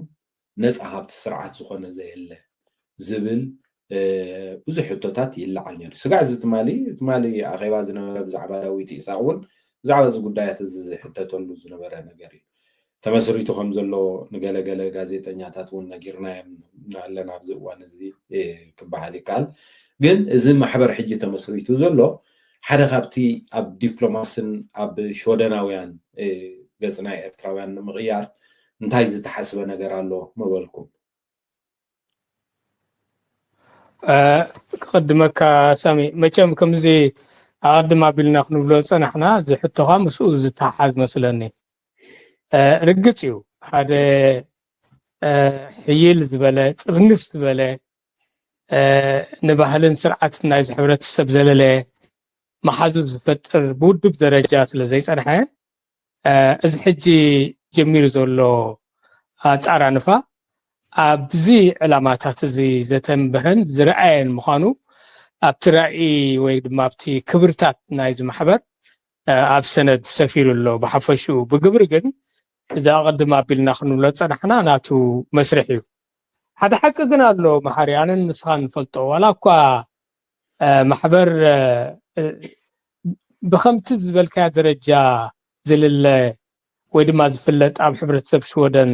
ነፃ ካብቲ ስርዓት ዝኾነ ዘየለ ዝብል ብዙሕ ሕቶታት ይለዓል ነይሩ። ስጋዕ እዚ ትማሊ ትማሊ ኣኼባ ዝነበረ ብዛዕባ ዳዊት ኢሳቅ እውን ብዛዕባ እዚ ጉዳያት እዚ ዝሕተተሉ ዝነበረ ነገር እዩ። ተመስሪቱ ከም ዘሎ ንገለገለ ጋዜጠኛታት እውን ነጊርናዮም ኣለና ኣብዚ እዋን እዚ ክበሃል ይከኣል። ግን እዚ ማሕበር ሕጂ ተመስሪቱ ዘሎ ሓደ ካብቲ ኣብ ዲፕሎማስን ኣብ ሽወደናውያን ገጽ ናይ ኤርትራውያን ንምቕያር እንታይ ዝተሓስበ ነገር ኣሎ ምበልኩም? ክቕድመካ ሳሚ፣ መቸም ከምዚ ኣቐድም ኣቢልና ክንብሎ ዝጸናሕና እዚ ሕቶኻ ምስኡ ዝተሓሓዝ መስለኒ። ርግጽ እዩ ሓደ ሕይል ዝበለ ጥርንፍ ዝበለ ንባህልን ስርዓትን ናይዚ ሕብረተሰብ ዘለለ መሓዙ ዝፈጥር ብውድብ ደረጃ ስለ ዘይጸንሐ እዚ ሕጂ ጀሚሩ ዘሎ ኣጣራንፋ ኣብዚ ዕላማታት እዚ ዘተንበሀን ዝረኣየን ምዃኑ ኣብቲ ራእይ ወይ ድማ ኣብቲ ክብርታት ናይዚ ማሕበር ኣብ ሰነድ ሰፊሩ ኣሎ። ብሓፈሽኡ ብግብሪ ግን እዚ ኣቐድም ኣቢልና ክንብሎ ዝጸናሕና ናቱ መስርሕ እዩ። ሓደ ሓቂ ግን ኣሎ መሓሪ፣ ኣነን ንስኻን ንፈልጦ፣ ዋላ እኳ ማሕበር ብከምቲ ዝበልካያ ደረጃ ዝልለ ወይ ድማ ዝፍለጥ ኣብ ሕብረተሰብ ሽወደን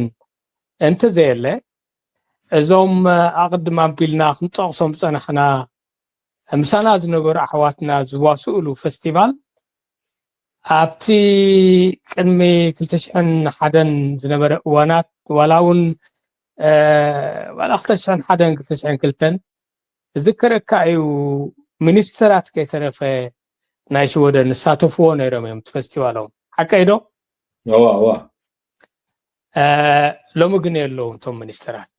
እንተዘየለ፣ እዞም ኣቐድም ኣቢልና ክንጠቕሶም ዝጸናሕና ምሳና ዝነበሩ ኣሕዋትና ዝዋስእሉ ፈስቲቫል ኣብቲ ቅድሚ ክልተ ሽሕን ሓደን ዝነበረ እዋናት ዋላ እውን ዋላ ክልተ ሽሕን ሓደን ክልተ ሽሕን ክልተን ዝዝከረካ እዩ። ሚኒስተራት ከይተረፈ ናይ ሽወደን ዝሳተፍዎ ነይሮም እዮም ፈስቲቫሎም። ሓቀይ ዶ? እዋ እዋ። ሎሚ ግን የለውን እቶም ሚኒስተራት።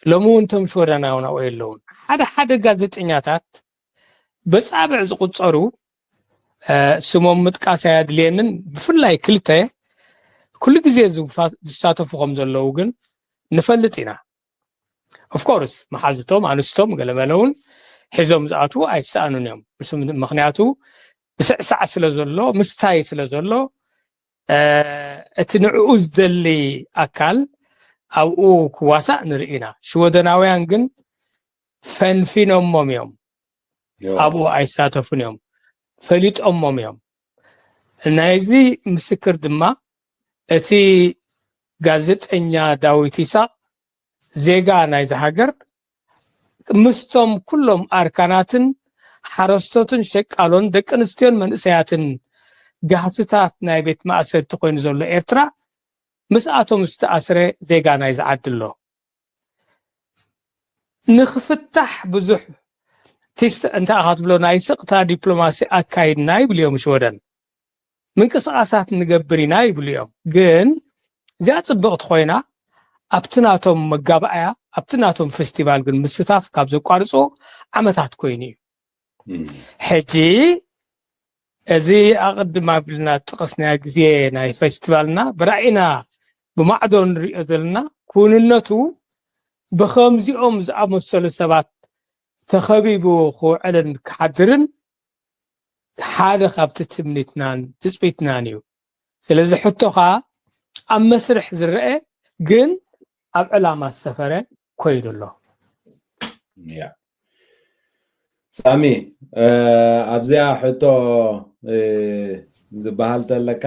ሎሚ እውን እቶም ሽወደናውያን ኣብኡ የለውን። ሓደ ሓደ ጋዜጠኛታት በጻብዕ ዝቁጸሩ ስሞም ምጥቃስ ኣየድልየንን፣ ብፍላይ ክልተ ኩሉ ግዜ ዝሳተፉ ከም ዘለዉ ግን ንፈልጥ ኢና። ኦፍኮርስ መሓዝቶም ኣንስቶም ገለመለ እውን ሒዞም ዝኣትዉ ኣይሰኣኑን እዮም። ምክንያቱ ብስዕሳዕ ስለ ዘሎ፣ ምስታይ ስለ ዘሎ፣ እቲ ንዕኡ ዝደሊ ኣካል ኣብኡ ክዋሳእ ንርኢ ኢና። ሽወደናውያን ግን ፈንፊኖሞም እዮም፣ ኣብኡ ኣይሳተፉን እዮም፣ ፈሊጦሞም እዮም። ናይዚ ምስክር ድማ እቲ ጋዜጠኛ ዳዊት ይስሐቅ ዜጋ ናይዚ ሃገር ምስቶም ኩሎም ኣርካናትን ሓረስቶትን ሸቃሎን ደቂ ኣንስትዮን መንእሰያትን ጋህስታት ናይ ቤት ማእሰርቲ ኮይኑ ዘሎ ኤርትራ ምስኣቶም ዝተኣስረ ዜጋ ናይዚ ዓዲ ኣሎ። ንክፍታሕ ብዙሕ ቲስ እንታይ ኢኻ ትብሎ ናይ ስቕታ ዲፕሎማሲ ኣካይድና ይብሉ እዮም ሽወደን። ምንቅስቃሳት ንገብር ኢና ይብሉ እዮም። ግን እዚኣ ፅብቕቲ ኮይና ኣብቲ ናቶም መጋባእያ ኣብቲ ናቶም ፌስቲቫል ግን ምስታፍ ካብ ዘቋርፅዎ ዓመታት ኮይኑ እዩ። ሕጂ እዚ ኣቐድም ኣብልና ጥቕስናዮ ግዜ ናይ ፌስቲቫልና ብራእይና ብማዕዶ ንሪኦ ዘለና ክውንነቱ ብከምዚኦም ዝኣመሰሉ ሰባት ተኸቢቡ ክውዕልን ክሓድርን ሓደ ካብቲ ትምኒትናን ትፅቢትናን እዩ። ስለዚ ሕቶኻ ኣብ መስርሕ ዝረአ ግን ኣብ ዕላማ ዝሰፈረ ኮይኑ ኣሎ። ሳሚ ኣብዚኣ ሕቶ ዝበሃል ተለካ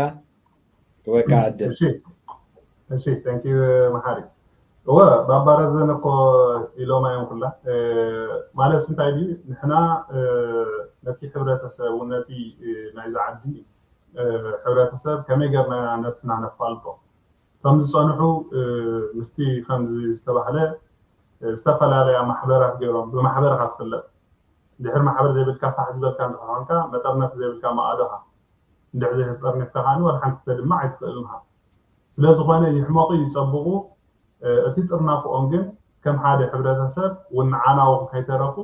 ክበካ ዕድል። እሺ፣ thank you መሓሪ። እወ ባባረዘን እኮ ኢሎማ እዮም ኩላ። ማለት እንታይ ድዩ ንሕና ነቲ ሕብረተሰብ እውን ነቲ ናይዚ ዓዲ ሕብረተሰብ ከመይ ገርና ነብስና ነፋልጦ ከም ዝፀንሑ ምስቲ ከምዚ ዝተባህለ ዝተፈላለያ ማሕበራት ገይሮም ብማሕበር ኢኻ ትፍለጥ። ድሕር ማሕበር ዘይብልካ ፋሕ ዝበልካ እንተኾንካ መጠርነፍ ዘይብልካ መኣዶኻ እንድሕ ዘይተጠርኒፍካ ከዓኒ ወላ ሓንቲ ክተድምዕ ኣይትኽእልን ኢኻ። ስለዝኾነ ይሕመቑ ይፀብቑ እቲ ጥርናፍኦም ግን ከም ሓደ ሕብረተሰብ እውን ንዓና እውን ከይተረፉ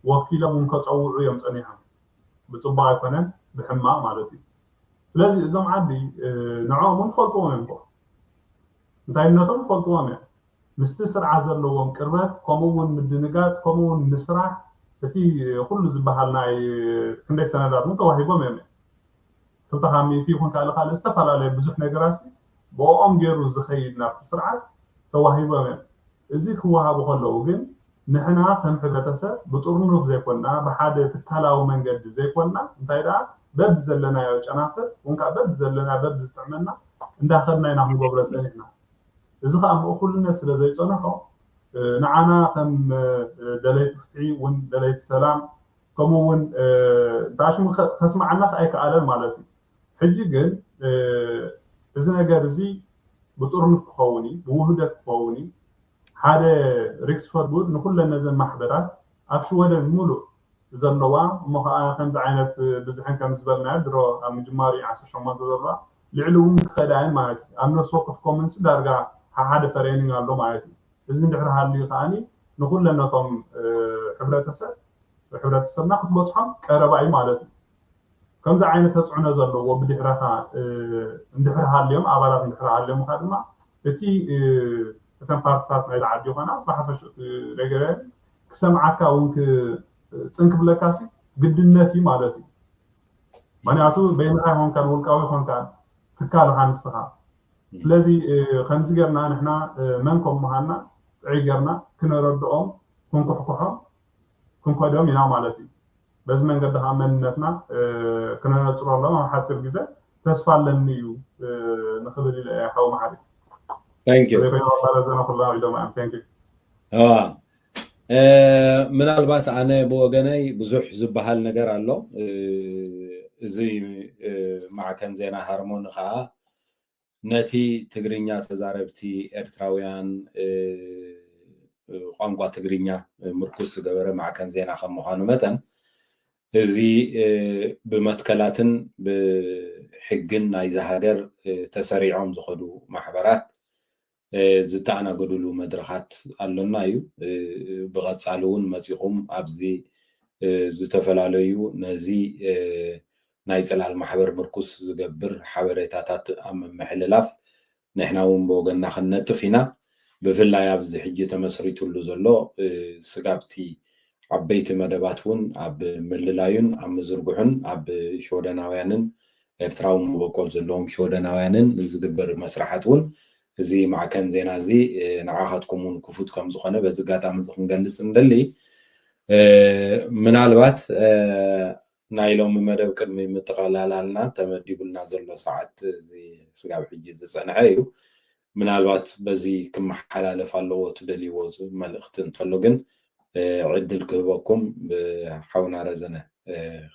ወኪሎም እውን ከፀውዑ እዮም ፀኒሖም። ብፅቡቕ ኣይኮነን ብሕማቕ ማለት እዩ። ስለዚ እዞም ዓዲ ንዕኦም እውን ፈልጥዎም እዮም እኮ እንታይነቶም ፈልጥዎም እዮም። ምስቲ ስርዓት ዘለዎም ቅርበት ከምኡ እውን ምድንጋፅ ከምኡ እውን ምስራሕ እቲ ኩሉ ዝበሃል ናይ ክንደይ ሰነዳት እውን ተዋሂቦም እዮም። ክልተ ካብ ሚእቲ ይኹን ካልእ ካልእ ዝተፈላለየ ብዙሕ ነገራት ብኦም ገይሩ ዝኸይድ ናብቲ ስርዓት ተዋሂቦም እዮም። እዚ ክወሃቡ ከለዉ ግን ንሕና ከም ሕብረተሰብ ብጥርኑፍ ዘይኮንና ብሓደ ትካላዊ መንገዲ ዘይኮንና እንታይ ደኣ በብዘለናዮ ጨናፍር እውን ከዓ በብዘለና በብዝጥዕመና እንዳኸድና ኢና ክንገብሮ ፀኒሕና። እዚ ከዓ ምእኩልነት ስለ ዘይፀንሖ ንዓና ከም ደለይቲ ፍትሒ እውን ደለይቲ ሰላም ከምኡ እውን እንተኣሽሙ ከስማዓናስ ኣይከኣለን ማለት እዩ። ሕጂ ግን እዚ ነገር እዚ ብጥርኑፍ ክኸውን እዩ፣ ብውህደት ክኸውን እዩ። ሓደ ሪክስ ፈርጉድ ንኩለን ነዘን ማሕበራት ኣብ ሽወደን ሙሉእ ዘለዋ እሞ ከዓ ከምዚ ዓይነት ብዝሕን ከም ዝበልናዮ ድሮ ኣብ ምጅማሩ ዓሰርተ ሸሞንተ ዘለዋ ልዕሊ እውን ክኸዳ እየን ማለት እዩ። ኣብ ነፍሲ ወከፍ ኮመንስ ዳርጋ ሓደ ፈሬኒንግ ኣሎ ማለት እዩ። እዚ እንድሕር ሃልዩ ከዓኒ ንኩለን ነቶም ሕብረተሰብ ሕብረተሰብና ክትበፅሖም ቀረባ እዩ ማለት እዩ። ከምዚ ዓይነት ተፅዕኖ ዘለዎ ብድሕረኻ እንድሕር ሃልዮም ኣባላት እንድሕር ሃልዮም ካ ድማ እቲ እተን ፓርትታት ናይ ዓዲ ይኾና ብሓፈሽ እቲ ነገር ክሰምዓካ እውን ፅን ክብለካሲ ግድነት እዩ ማለት እዩ። ምክንያቱ በይንኻ ይኾንካን ውልቃዊ ይኾንካን ትካል ኢኻ ንስኻ። ስለዚ ከምዚ ጌርና ንሕና መን ከም ምዃንና ጥዕይ ጌርና ክነረድኦም ክንኩሕኩሖም ክንከዶም ኢና ማለት እዩ። በዚ መንገዲ ከዓ መንነትና ክነነፅረሎም ኣብ ሓፂር ግዜ ተስፋ ኣለኒ እዩ ንክብል ኢለ እየ ሓው መሓሪ። Thank you። ዘይኮይኑ ኣባረዘና ኩላ ኢሎም እዮም። Thank you። እዋ ምናልባት ኣነ ብወገነይ ብዙሕ ዝበሃል ነገር ኣሎ። እዚ ማዕከን ዜና ሃርሞኒ ከዓ ነቲ ትግርኛ ተዛረብቲ ኤርትራውያን ቋንቋ ትግርኛ ምርኩስ ዝገበረ ማዕከን ዜና ከም ምዃኑ መጠን እዚ ብመትከላትን ብሕግን ናይዚ ሃገር ተሰሪዖም ዝኸዱ ማሕበራት ዝተኣናገዱሉ መድረኻት ኣሎና እዩ። ብቐጻሊ እውን መጺኹም ኣብዚ ዝተፈላለዩ ነዚ ናይ ጽላል ማሕበር ምርኩስ ዝገብር ሓበሬታታት ኣብ ምምሕልላፍ ንሕና እውን ብወገንና ክንነጥፍ ኢና። ብፍላይ ኣብዚ ሕጂ ተመስሪቱሉ ዘሎ ስጋብቲ ዓበይቲ መደባት እውን ኣብ ምልላዩን ኣብ ምዝርግሑን ኣብ ሽወደናውያንን ኤርትራዊ መበቆል ዘለዎም ሽወደናውያንን ዝግበር መስራሓት እውን እዚ ማዕከን ዜና እዚ ንዓኻትኩም እውን ክፉት ከም ዝኾነ በዚ ኣጋጣሚ እዚ ክንገልጽ ንደሊ። ምናልባት ናይ ሎሚ መደብ ቅድሚ ምጥቕላላልና ተመዲቡልና ዘሎ ሰዓት እዚ ስጋብ ሕጂ ዝጸንሐ እዩ። ምናልባት በዚ ክመሓላለፍ ኣለዎ ትደልይዎ መልእኽቲ እንተሎ ግን ዕድል ክህበኩም ብሓውና ረዘነ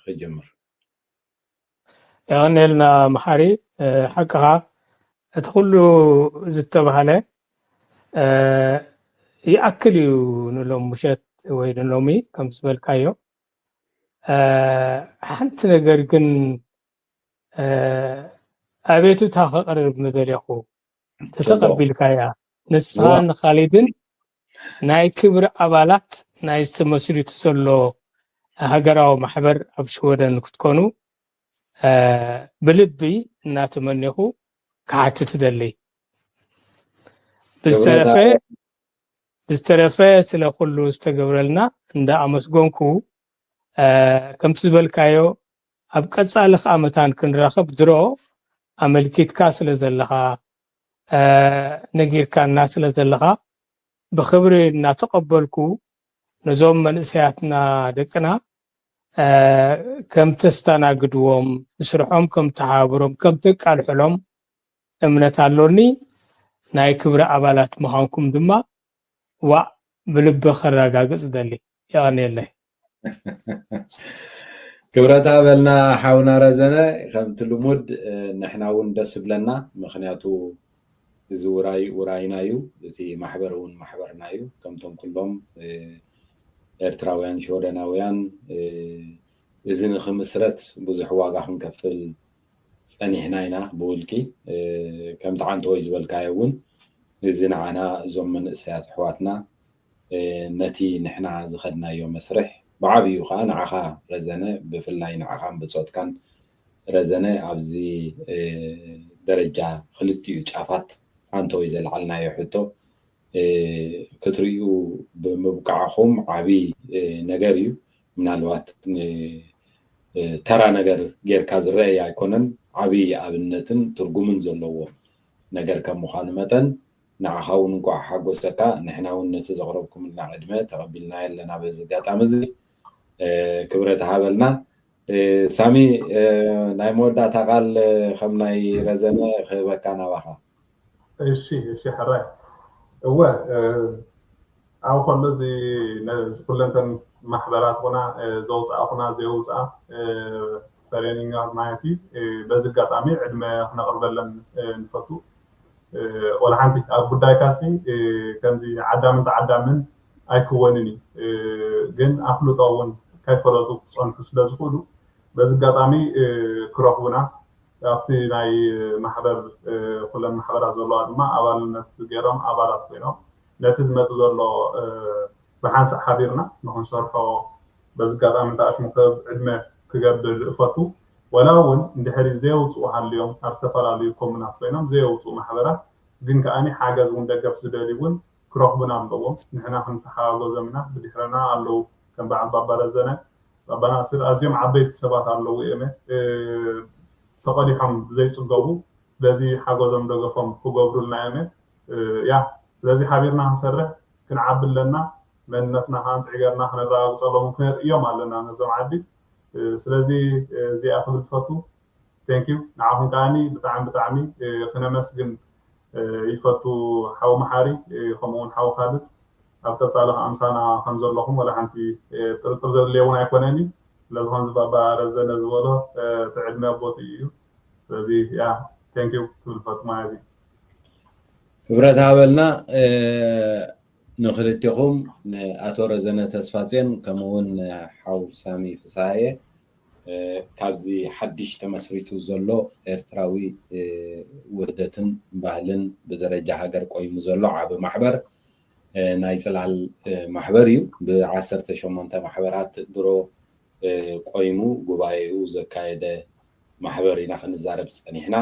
ክጅምር። የቐንየልና መሓሪ፣ ሓቅኻ እቲ ኩሉ ዝተባህለ ይኣክል እዩ ንሎም ምሸት ወይ ንሎሚ ከም ዝበልካዮ። ሓንቲ ነገር ግን ኣቤቱታ ከቕርብ ምደለኹ ተተቐቢልካያ ንስኻን ኻሊድን ናይ ክብሪ ኣባላት ናይ ዝተመስሪቱ ዘሎ ሃገራዊ ማሕበር ኣብ ሽወደን ክትኮኑ ብልቢ እናተመኔኹ ክሓትት እደሊ። ብዝተረፈ ብዝተረፈ ስለ ኩሉ ዝተገብረልና እንዳ ኣመስገንኩ ከምቲ ዝበልካዮ ኣብ ቀጻሊ ከኣ መታን ክንራኸብ ድሮ ኣመልኪትካ ስለ ዘለኻ ነጊርካና ስለ ዘለኻ ብኽብሪ እናተቐበልኩ ነዞም መንእሰያትና ደቅና ከም ተስተናግድዎም ብስርሖም ከም ተሓባብሮም ከም ተቃልሕሎም እምነት ኣሎኒ። ናይ ክብሪ ኣባላት ምዃንኩም ድማ ዋእ ብልቢ ከረጋግጽ ደሊ። የቐንየለይ። ክብረት ኣበልና ሓውና ረዘነ። ከምቲ ልሙድ ንሕና እውን ደስ ይብለና፣ ምክንያቱ እዚ ውራይ ውራይና እዩ። እቲ ማሕበር እውን ማሕበርና እዩ። ከምቶም ኩሎም ኤርትራውያን ሽወደናውያን እዚ ንክምስረት ብዙሕ ዋጋ ክንከፍል ጸኒሕና ኢና ብውልቂ። ከምቲ ዓንተወይ ዝበልካዮ እውን እዚ ንዓና እዞም መንእሰያት ኣሕዋትና ነቲ ንሕና ዝኸድናዮ መስርሕ ብዓብዩ ከዓ ንዓኻ ረዘነ ብፍላይ ንዓኻን ብጾትካን ረዘነ ኣብዚ ደረጃ ክልቲኡ ጫፋት ዓንተወይ ዘልዓልናዮ ሕቶ ክትርእዩ ብምብቃዕኹም ዓብዪ ነገር እዩ። ምናልባት ተራ ነገር ጌርካ ዝረአይ ኣይኮነን። ዓብዪ ኣብነትን ትርጉምን ዘለዎ ነገር ከም ምዃኑ መጠን ንዓኻ እውን እንኳዕ ሓጎሰካ። ንሕና እውን ነቲ ዘቕረብኩምልና ዕድመ ተቐቢልናዮ ኣለና። በዚ ኣጋጣሚ እዚ ክብረት ሃበልና። ሳሚ፣ ናይ መወዳእታ ቃል ከም ናይ ረዘነ ክህበካ ናባኻ። እሺ እሺ ሕራይ። እወ ኣብ ከሎ እዚ ኩለንተን ማሕበራት ኹና ዘውፅኣ ኹና ዘየውፅኣ ፈሬኒንጋ ማየቲ በዚ ኣጋጣሚ ዕድመ ክነቕርበለን ንፈቱ። ወላ ሓንቲ ኣብ ጉዳይካ ሲ ከምዚ ዓዳምን ተዓዳምን ኣይክወንን እዩ። ግን ኣፍልጦ እውን ከይፈለጡ ክፀንሑ ስለ ዝኽእሉ በዚ ኣጋጣሚ ክረኽቡና ኣብቲ ናይ ማሕበር ኩለን ማሕበራት ዘለዋ ድማ ኣባልነት ገይሮም ኣባላት ኮይኖም ነቲ ዝመፅእ ዘሎ ብሓንሳእ ሓቢርና ንክንሰርሖ በዚ ኣጋጣሚ እንዳ ኣሽሙኸብ ዕድመ ክገብር እፈቱ። ወላ እውን እንድሕሪ ዘየውፅኡ ሃልዮም ኣብ ዝተፈላለዩ ኮሙናት ኮይኖም ዘየውፅኡ ማሕበራት ግን ከዓኒ ሓገዝ እውን ደገፍ ዝደልዩ እውን ክረኽቡና ኣለዎም። ንሕና ክንተሓጋገዞም ኢና። ብድሕረና ኣለዉ ከም በዓል ባባ ረዘነ፣ ባባ ናስር ኣዝዮም ዓበይቲ ሰባት ኣለዉ እዮም ተቐዲሖም ዘይፅገቡ። ስለዚ ሓገዞም ደገፎም ክገብሩልና እዮም። ያ ስለዚ ሓቢርና ክንሰርሕ ክንዓቢ ኣለና። መንነትና ከዓ ፅዕገርና ክነረጋግፀሎም ክነርእዮም ኣለና ነዞም ዓዲ። ስለዚ እዚኣ ክብል ትፈቱ። Thank you ንዓኹም ከዓኒ ብጣዕሚ ብጣዕሚ ክነመስግን ይፈቱ ሓው መሓሪ፣ ከምኡውን ሓው ካልድ። ኣብ ቀፃሊ ከዓ ምሳና ከም ዘለኹም ወላ ሓንቲ ጥርጥር ዘድልየ እውን ኣይኮነኒ። ስለዚ ከምዚ ባባ ረዘነ ዝበሎ ትዕድመ ቦትኡ እዩ። ስለዚ ያ thank you ክብል ፈቱ ማለት እዩ። ክብረት ሃበልና ንክልቴኹም፣ ንኣቶ ረዘነ ተስፋፅዮን ከምኡውን ሓው ሳሚ ፍስሃየ። ካብዚ ሓድሽ ተመስሪቱ ዘሎ ኤርትራዊ ውህደትን ባህልን ብደረጃ ሃገር ቆይሙ ዘሎ ዓቢ ማሕበር ናይ ጽላል ማሕበር እዩ። ብዓሰርተ ሸሞንተ ማሕበራት ድሮ ቆይሙ ጉባኤኡ ዘካየደ ማሕበር ኢና ክንዛረብ ጸኒሕና።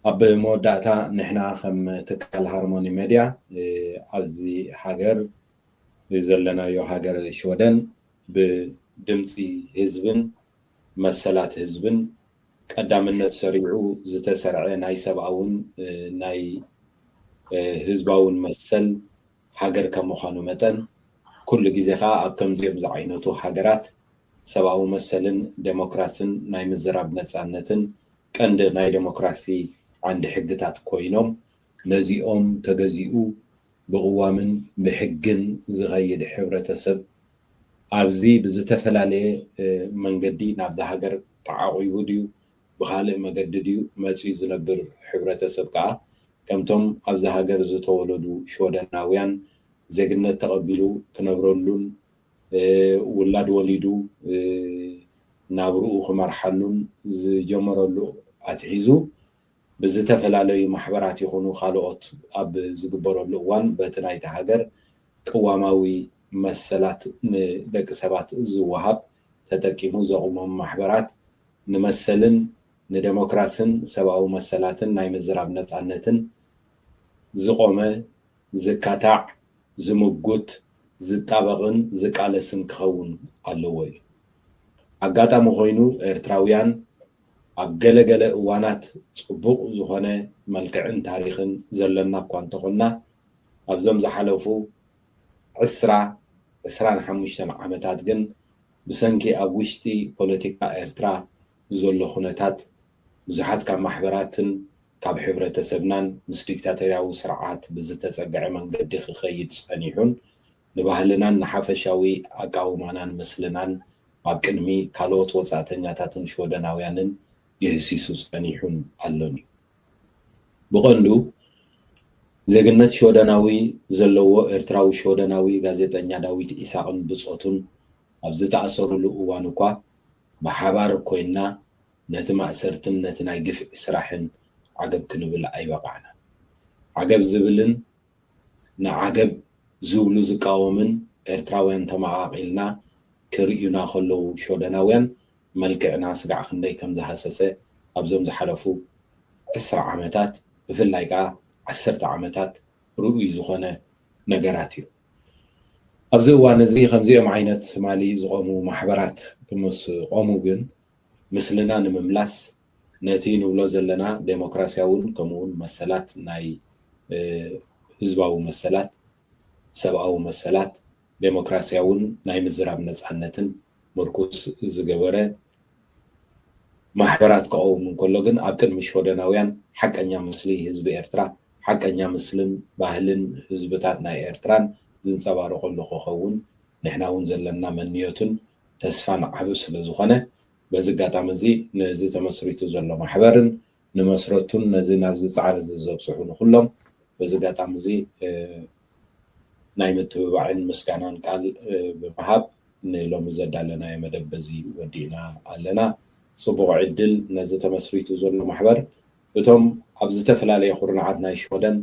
ኣብ መወዳእታ ንሕና ከም ትካል ሃርሞኒ ሜድያ ኣብዚ ሃገር ዘለናዮ ሃገር ሽወደን ብድምፂ ህዝብን መሰላት ህዝብን ቀዳምነት ሰሪዑ ዝተሰርዐ ናይ ሰብኣውን ናይ ህዝባውን መሰል ሃገር ከም ምዃኑ መጠን ኩሉ ግዜ ከዓ ኣብ ከምዚኦም ዝዓይነቱ ሃገራት ሰብኣዊ መሰልን ዴሞክራስን ናይ ምዝራብ ነፃነትን ቀንዲ ናይ ዴሞክራሲ ዓንዲ ሕግታት ኮይኖም ነዚኦም ተገዚኡ ብቕዋምን ብሕግን ዝኸይድ ሕብረተሰብ ኣብዚ ብዝተፈላለየ መንገዲ ናብዛ ሃገር ተዓቒቡ ድዩ ብኻልእ መገዲ ድዩ መፂኡ ዝነብር ሕብረተሰብ ከዓ ከምቶም ኣብዛ ሃገር ዝተወለዱ ሽወደናውያን ዜግነት ተቐቢሉ ክነብረሉን ውላድ ወሊዱ ናብርኡ ክመርሓሉን ዝጀመረሉ ኣትሒዙ ብዝተፈላለዩ ማሕበራት ይኹኑ ካልኦት ኣብ ዝግበረሉ እዋን በቲ ናይቲ ሃገር ቅዋማዊ መሰላት ንደቂ ሰባት ዝወሃብ ተጠቂሙ ዘቑሞም ማሕበራት ንመሰልን ንደሞክራስን ሰብኣዊ መሰላትን ናይ ምዝራብ ነፃነትን ዝቆመ ዝካታዕ ዝምጉት ዝጣበቕን ዝቃለስን ክኸውን ኣለዎ እዩ። ኣጋጣሚ ኮይኑ ኤርትራውያን ኣብ ገለገለ እዋናት ፅቡቕ ዝኾነ መልክዕን ታሪኽን ዘለና እኳ እንተኾንና ኣብዞም ዝሓለፉ ዕስራ ዕስራን ሓሙሽተን ዓመታት ግን ብሰንኪ ኣብ ውሽጢ ፖለቲካ ኤርትራ ዘሎ ኩነታት ብዙሓት ካብ ማሕበራትን ካብ ሕብረተሰብናን ምስ ዲክታቶርያዊ ስርዓት ብዝተጸግዐ መንገዲ ክኸይድ ጸኒሑን ንባህልናን ንሓፈሻዊ ኣቃውማናን ምስልናን ኣብ ቅድሚ ካልኦት ወጻእተኛታትን ሽወደናውያንን የህሲሱ ጸኒሑን ኣሎን እዩ። ብቐንዱ ዜግነት ሽወደናዊ ዘለዎ ኤርትራዊ ሽወደናዊ ጋዜጠኛ ዳዊት ኢሳቕን ብጾቱን ኣብ ዝተኣሰሩሉ እዋን እኳ ብሓባር ኮይንና ነቲ ማእሰርትን ነቲ ናይ ግፍዒ ስራሕን ዓገብ ክንብል ኣይበቓዕናን። ዓገብ ዝብልን ንዓገብ ዝብሉ ዝቃወምን ኤርትራውያን ተመቓቒልና ክርእዩና ከለዉ ሽወደናውያን መልክዕና ስጋዕ ክንደይ ከም ዝሃሰሰ ኣብዞም ዝሓለፉ ዕስራ ዓመታት ብፍላይ ከኣ ዓሰርተ ዓመታት ርኡይ ዝኾነ ነገራት እዩ። ኣብዚ እዋን እዚ ከምዚኦም ዓይነት ትማሊ ዝቖሙ ማሕበራት ምስ ቆሙ ግን ምስልና ንምምላስ ነቲ ንብሎ ዘለና ዴሞክራሲያውን ከምኡውን መሰላት ናይ ህዝባዊ መሰላት ሰብኣዊ መሰላት ዴሞክራሲያውን ናይ ምዝራብ ነፃነትን ምርኩስ ዝገበረ ማሕበራት ክቐውም እንከሎ ግን ኣብ ቅድሚ ሽወደናውያን ሓቀኛ ምስሊ ህዝቢ ኤርትራ ሓቀኛ ምስልን ባህልን ህዝብታት ናይ ኤርትራን ዝንፀባረቐሉ ክኸውን ንሕና እውን ዘለና መንዮትን ተስፋን ዓቢ ስለ ዝኾነ በዚ ኣጋጣሚ እዚ ነዚ ተመስሪቱ ዘሎ ማሕበርን ንመስረቱን ነዚ ናብዚ ፃዕሪ እዚ ዘብፅሑ ንኩሎም በዚ ኣጋጣሚ እዚ ናይ ምትብባዕን ምስጋናን ቃል ብምሃብ ንሎሚ ዘዳለናዮ መደብ በዚ ወዲእና ኣለና። ፅቡቕ ዕድል ነዚ ተመስሪቱ ዘሎ ማሕበር እቶም ኣብ ዝተፈላለየ ኩርናዓት ናይ ሽወደን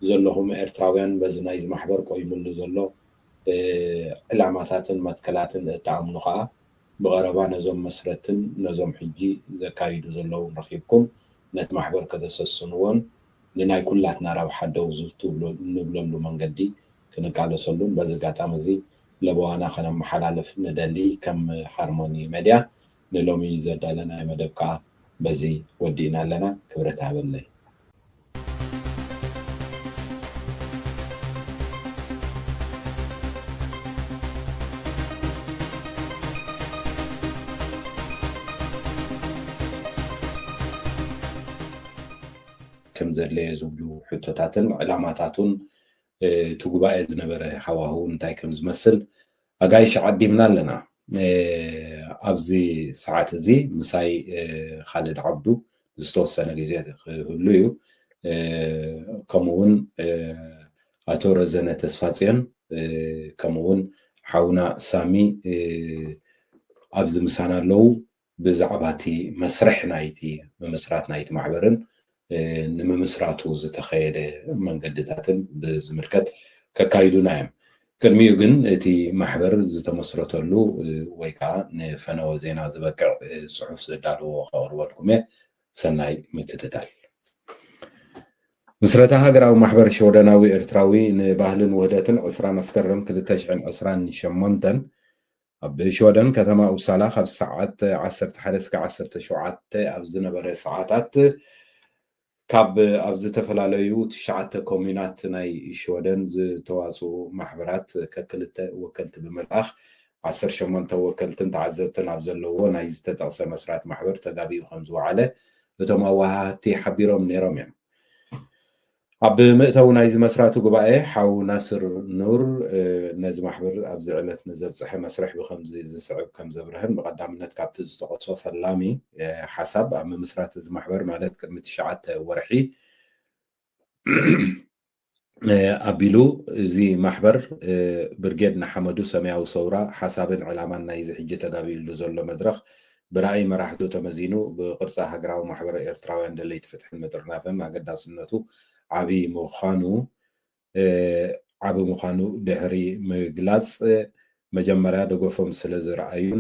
ዘለኹም ኤርትራውያን በዚ ናይዚ ማሕበር ቆይሙሉ ዘሎ ዕላማታትን መትከላትን እትኣምኑ ከዓ ብቐረባ ነዞም መስረትን ነዞም ሕጂ ዘካይዱ ዘለውን ረኺብኩም ነቲ ማሕበር ከተሰስንዎን ንናይ ኩላትና ረብሓ ደው ዝትብሉ ንብለሉ መንገዲ ክንቃለሰሉን በዚ ኣጋጣሚ እዚ ለበዋና ከነመሓላልፍ ንደሊ። ከም ሃርሞኒ መድያ ንሎሚ ዘዳለናዮ መደብ ከዓ በዚ ወዲእና ኣለና። ክብረት ሃበለይ። ከም ዘድለየ ዝብሉ ሕቶታትን ዕላማታቱን እቲ ጉባኤ ዝነበረ ሃዋህው እንታይ ከም ዝመስል ኣጋይሽ ዓዲምና ኣለና። ኣብዚ ሰዓት እዚ ምሳይ ካልድ ዓብዱ ዝተወሰነ ግዜ ክህሉ እዩ። ከምኡውን ኣቶ ረዘነ ተስፋፅዮን ከምኡውን ሓውና ሳሚ ኣብዚ ምሳና ኣለዉ። ብዛዕባ እቲ መስርሕ ናይቲ ምምስራት ናይቲ ማሕበርን ንምምስራቱ ዝተኸየደ መንገድታትን ብዝምልከት ከካይዱና እዮም። ቅድሚኡ ግን እቲ ማሕበር ዝተመስረተሉ ወይ ከዓ ንፈነወ ዜና ዝበቅዕ ፅሑፍ ዘዳለዎ ከቕርበልኩም እየ። ሰናይ ምክትታል። ምስረታ ሃገራዊ ማሕበር ሽወደናዊ ኤርትራዊ ንባህልን ውህደትን ዕስራ መስከረም ክልተ ሽሕን ዕስራን ሸሞንተን ኣብ ሽወደን ከተማ ኡፕሳላ ካብ ሰዓት ዓሰርተ ሓደ እስከ ዓሰርተ ሸውዓተ ኣብ ዝነበረ ሰዓታት ካብ ኣብ ዝተፈላለዩ ትሽዓተ ኮሙናት ናይ ሽወደን ዝተዋፅኡ ማሕበራት ከክልተ ወከልቲ ብምልኣኽ ዓሰርተ ሸሞንተ ወከልትን ተዓዘብትን ኣብ ዘለዎ ናይ ዝተጠቕሰ መስራት ማሕበር ተጋቢኡ ከም ዝወዓለ እቶም ኣወሃህድቲ ሓቢሮም ነይሮም እዮም። ኣብ መእተዊ ናይዚ መስራቲ ጉባኤ ሓው ናስር ኑር ነዚ ማሕበር ኣብዚ ዕለት ንዘብፀሐ መስርሕ ብከምዚ ዝስዕብ ከም ዘብርህን ብቐዳምነት ካብቲ ዝተቐሶ ፈላሚ ሓሳብ ኣብ ምምስራት እዚ ማሕበር ማለት ቅድሚ ትሽዓተ ወርሒ ኣቢሉ እዚ ማሕበር ብርጌድ ንሓመዱ ሰማያዊ ሰውራ ሓሳብን ዕላማን ናይዚ ሕጂ ተጋቢኡሉ ዘሎ መድረኽ ብራእይ መራሕቱ ተመዚኑ ብቅርፃ ሃገራዊ ማሕበር ኤርትራውያን ደለይቲ ፍትሕን ምጥርናፍን ኣገዳስነቱ ዓብዪ ምዃኑ ዓቢ ምዃኑ ድሕሪ ምግላፅ መጀመርያ ደገፎም ስለ ዝረኣዩን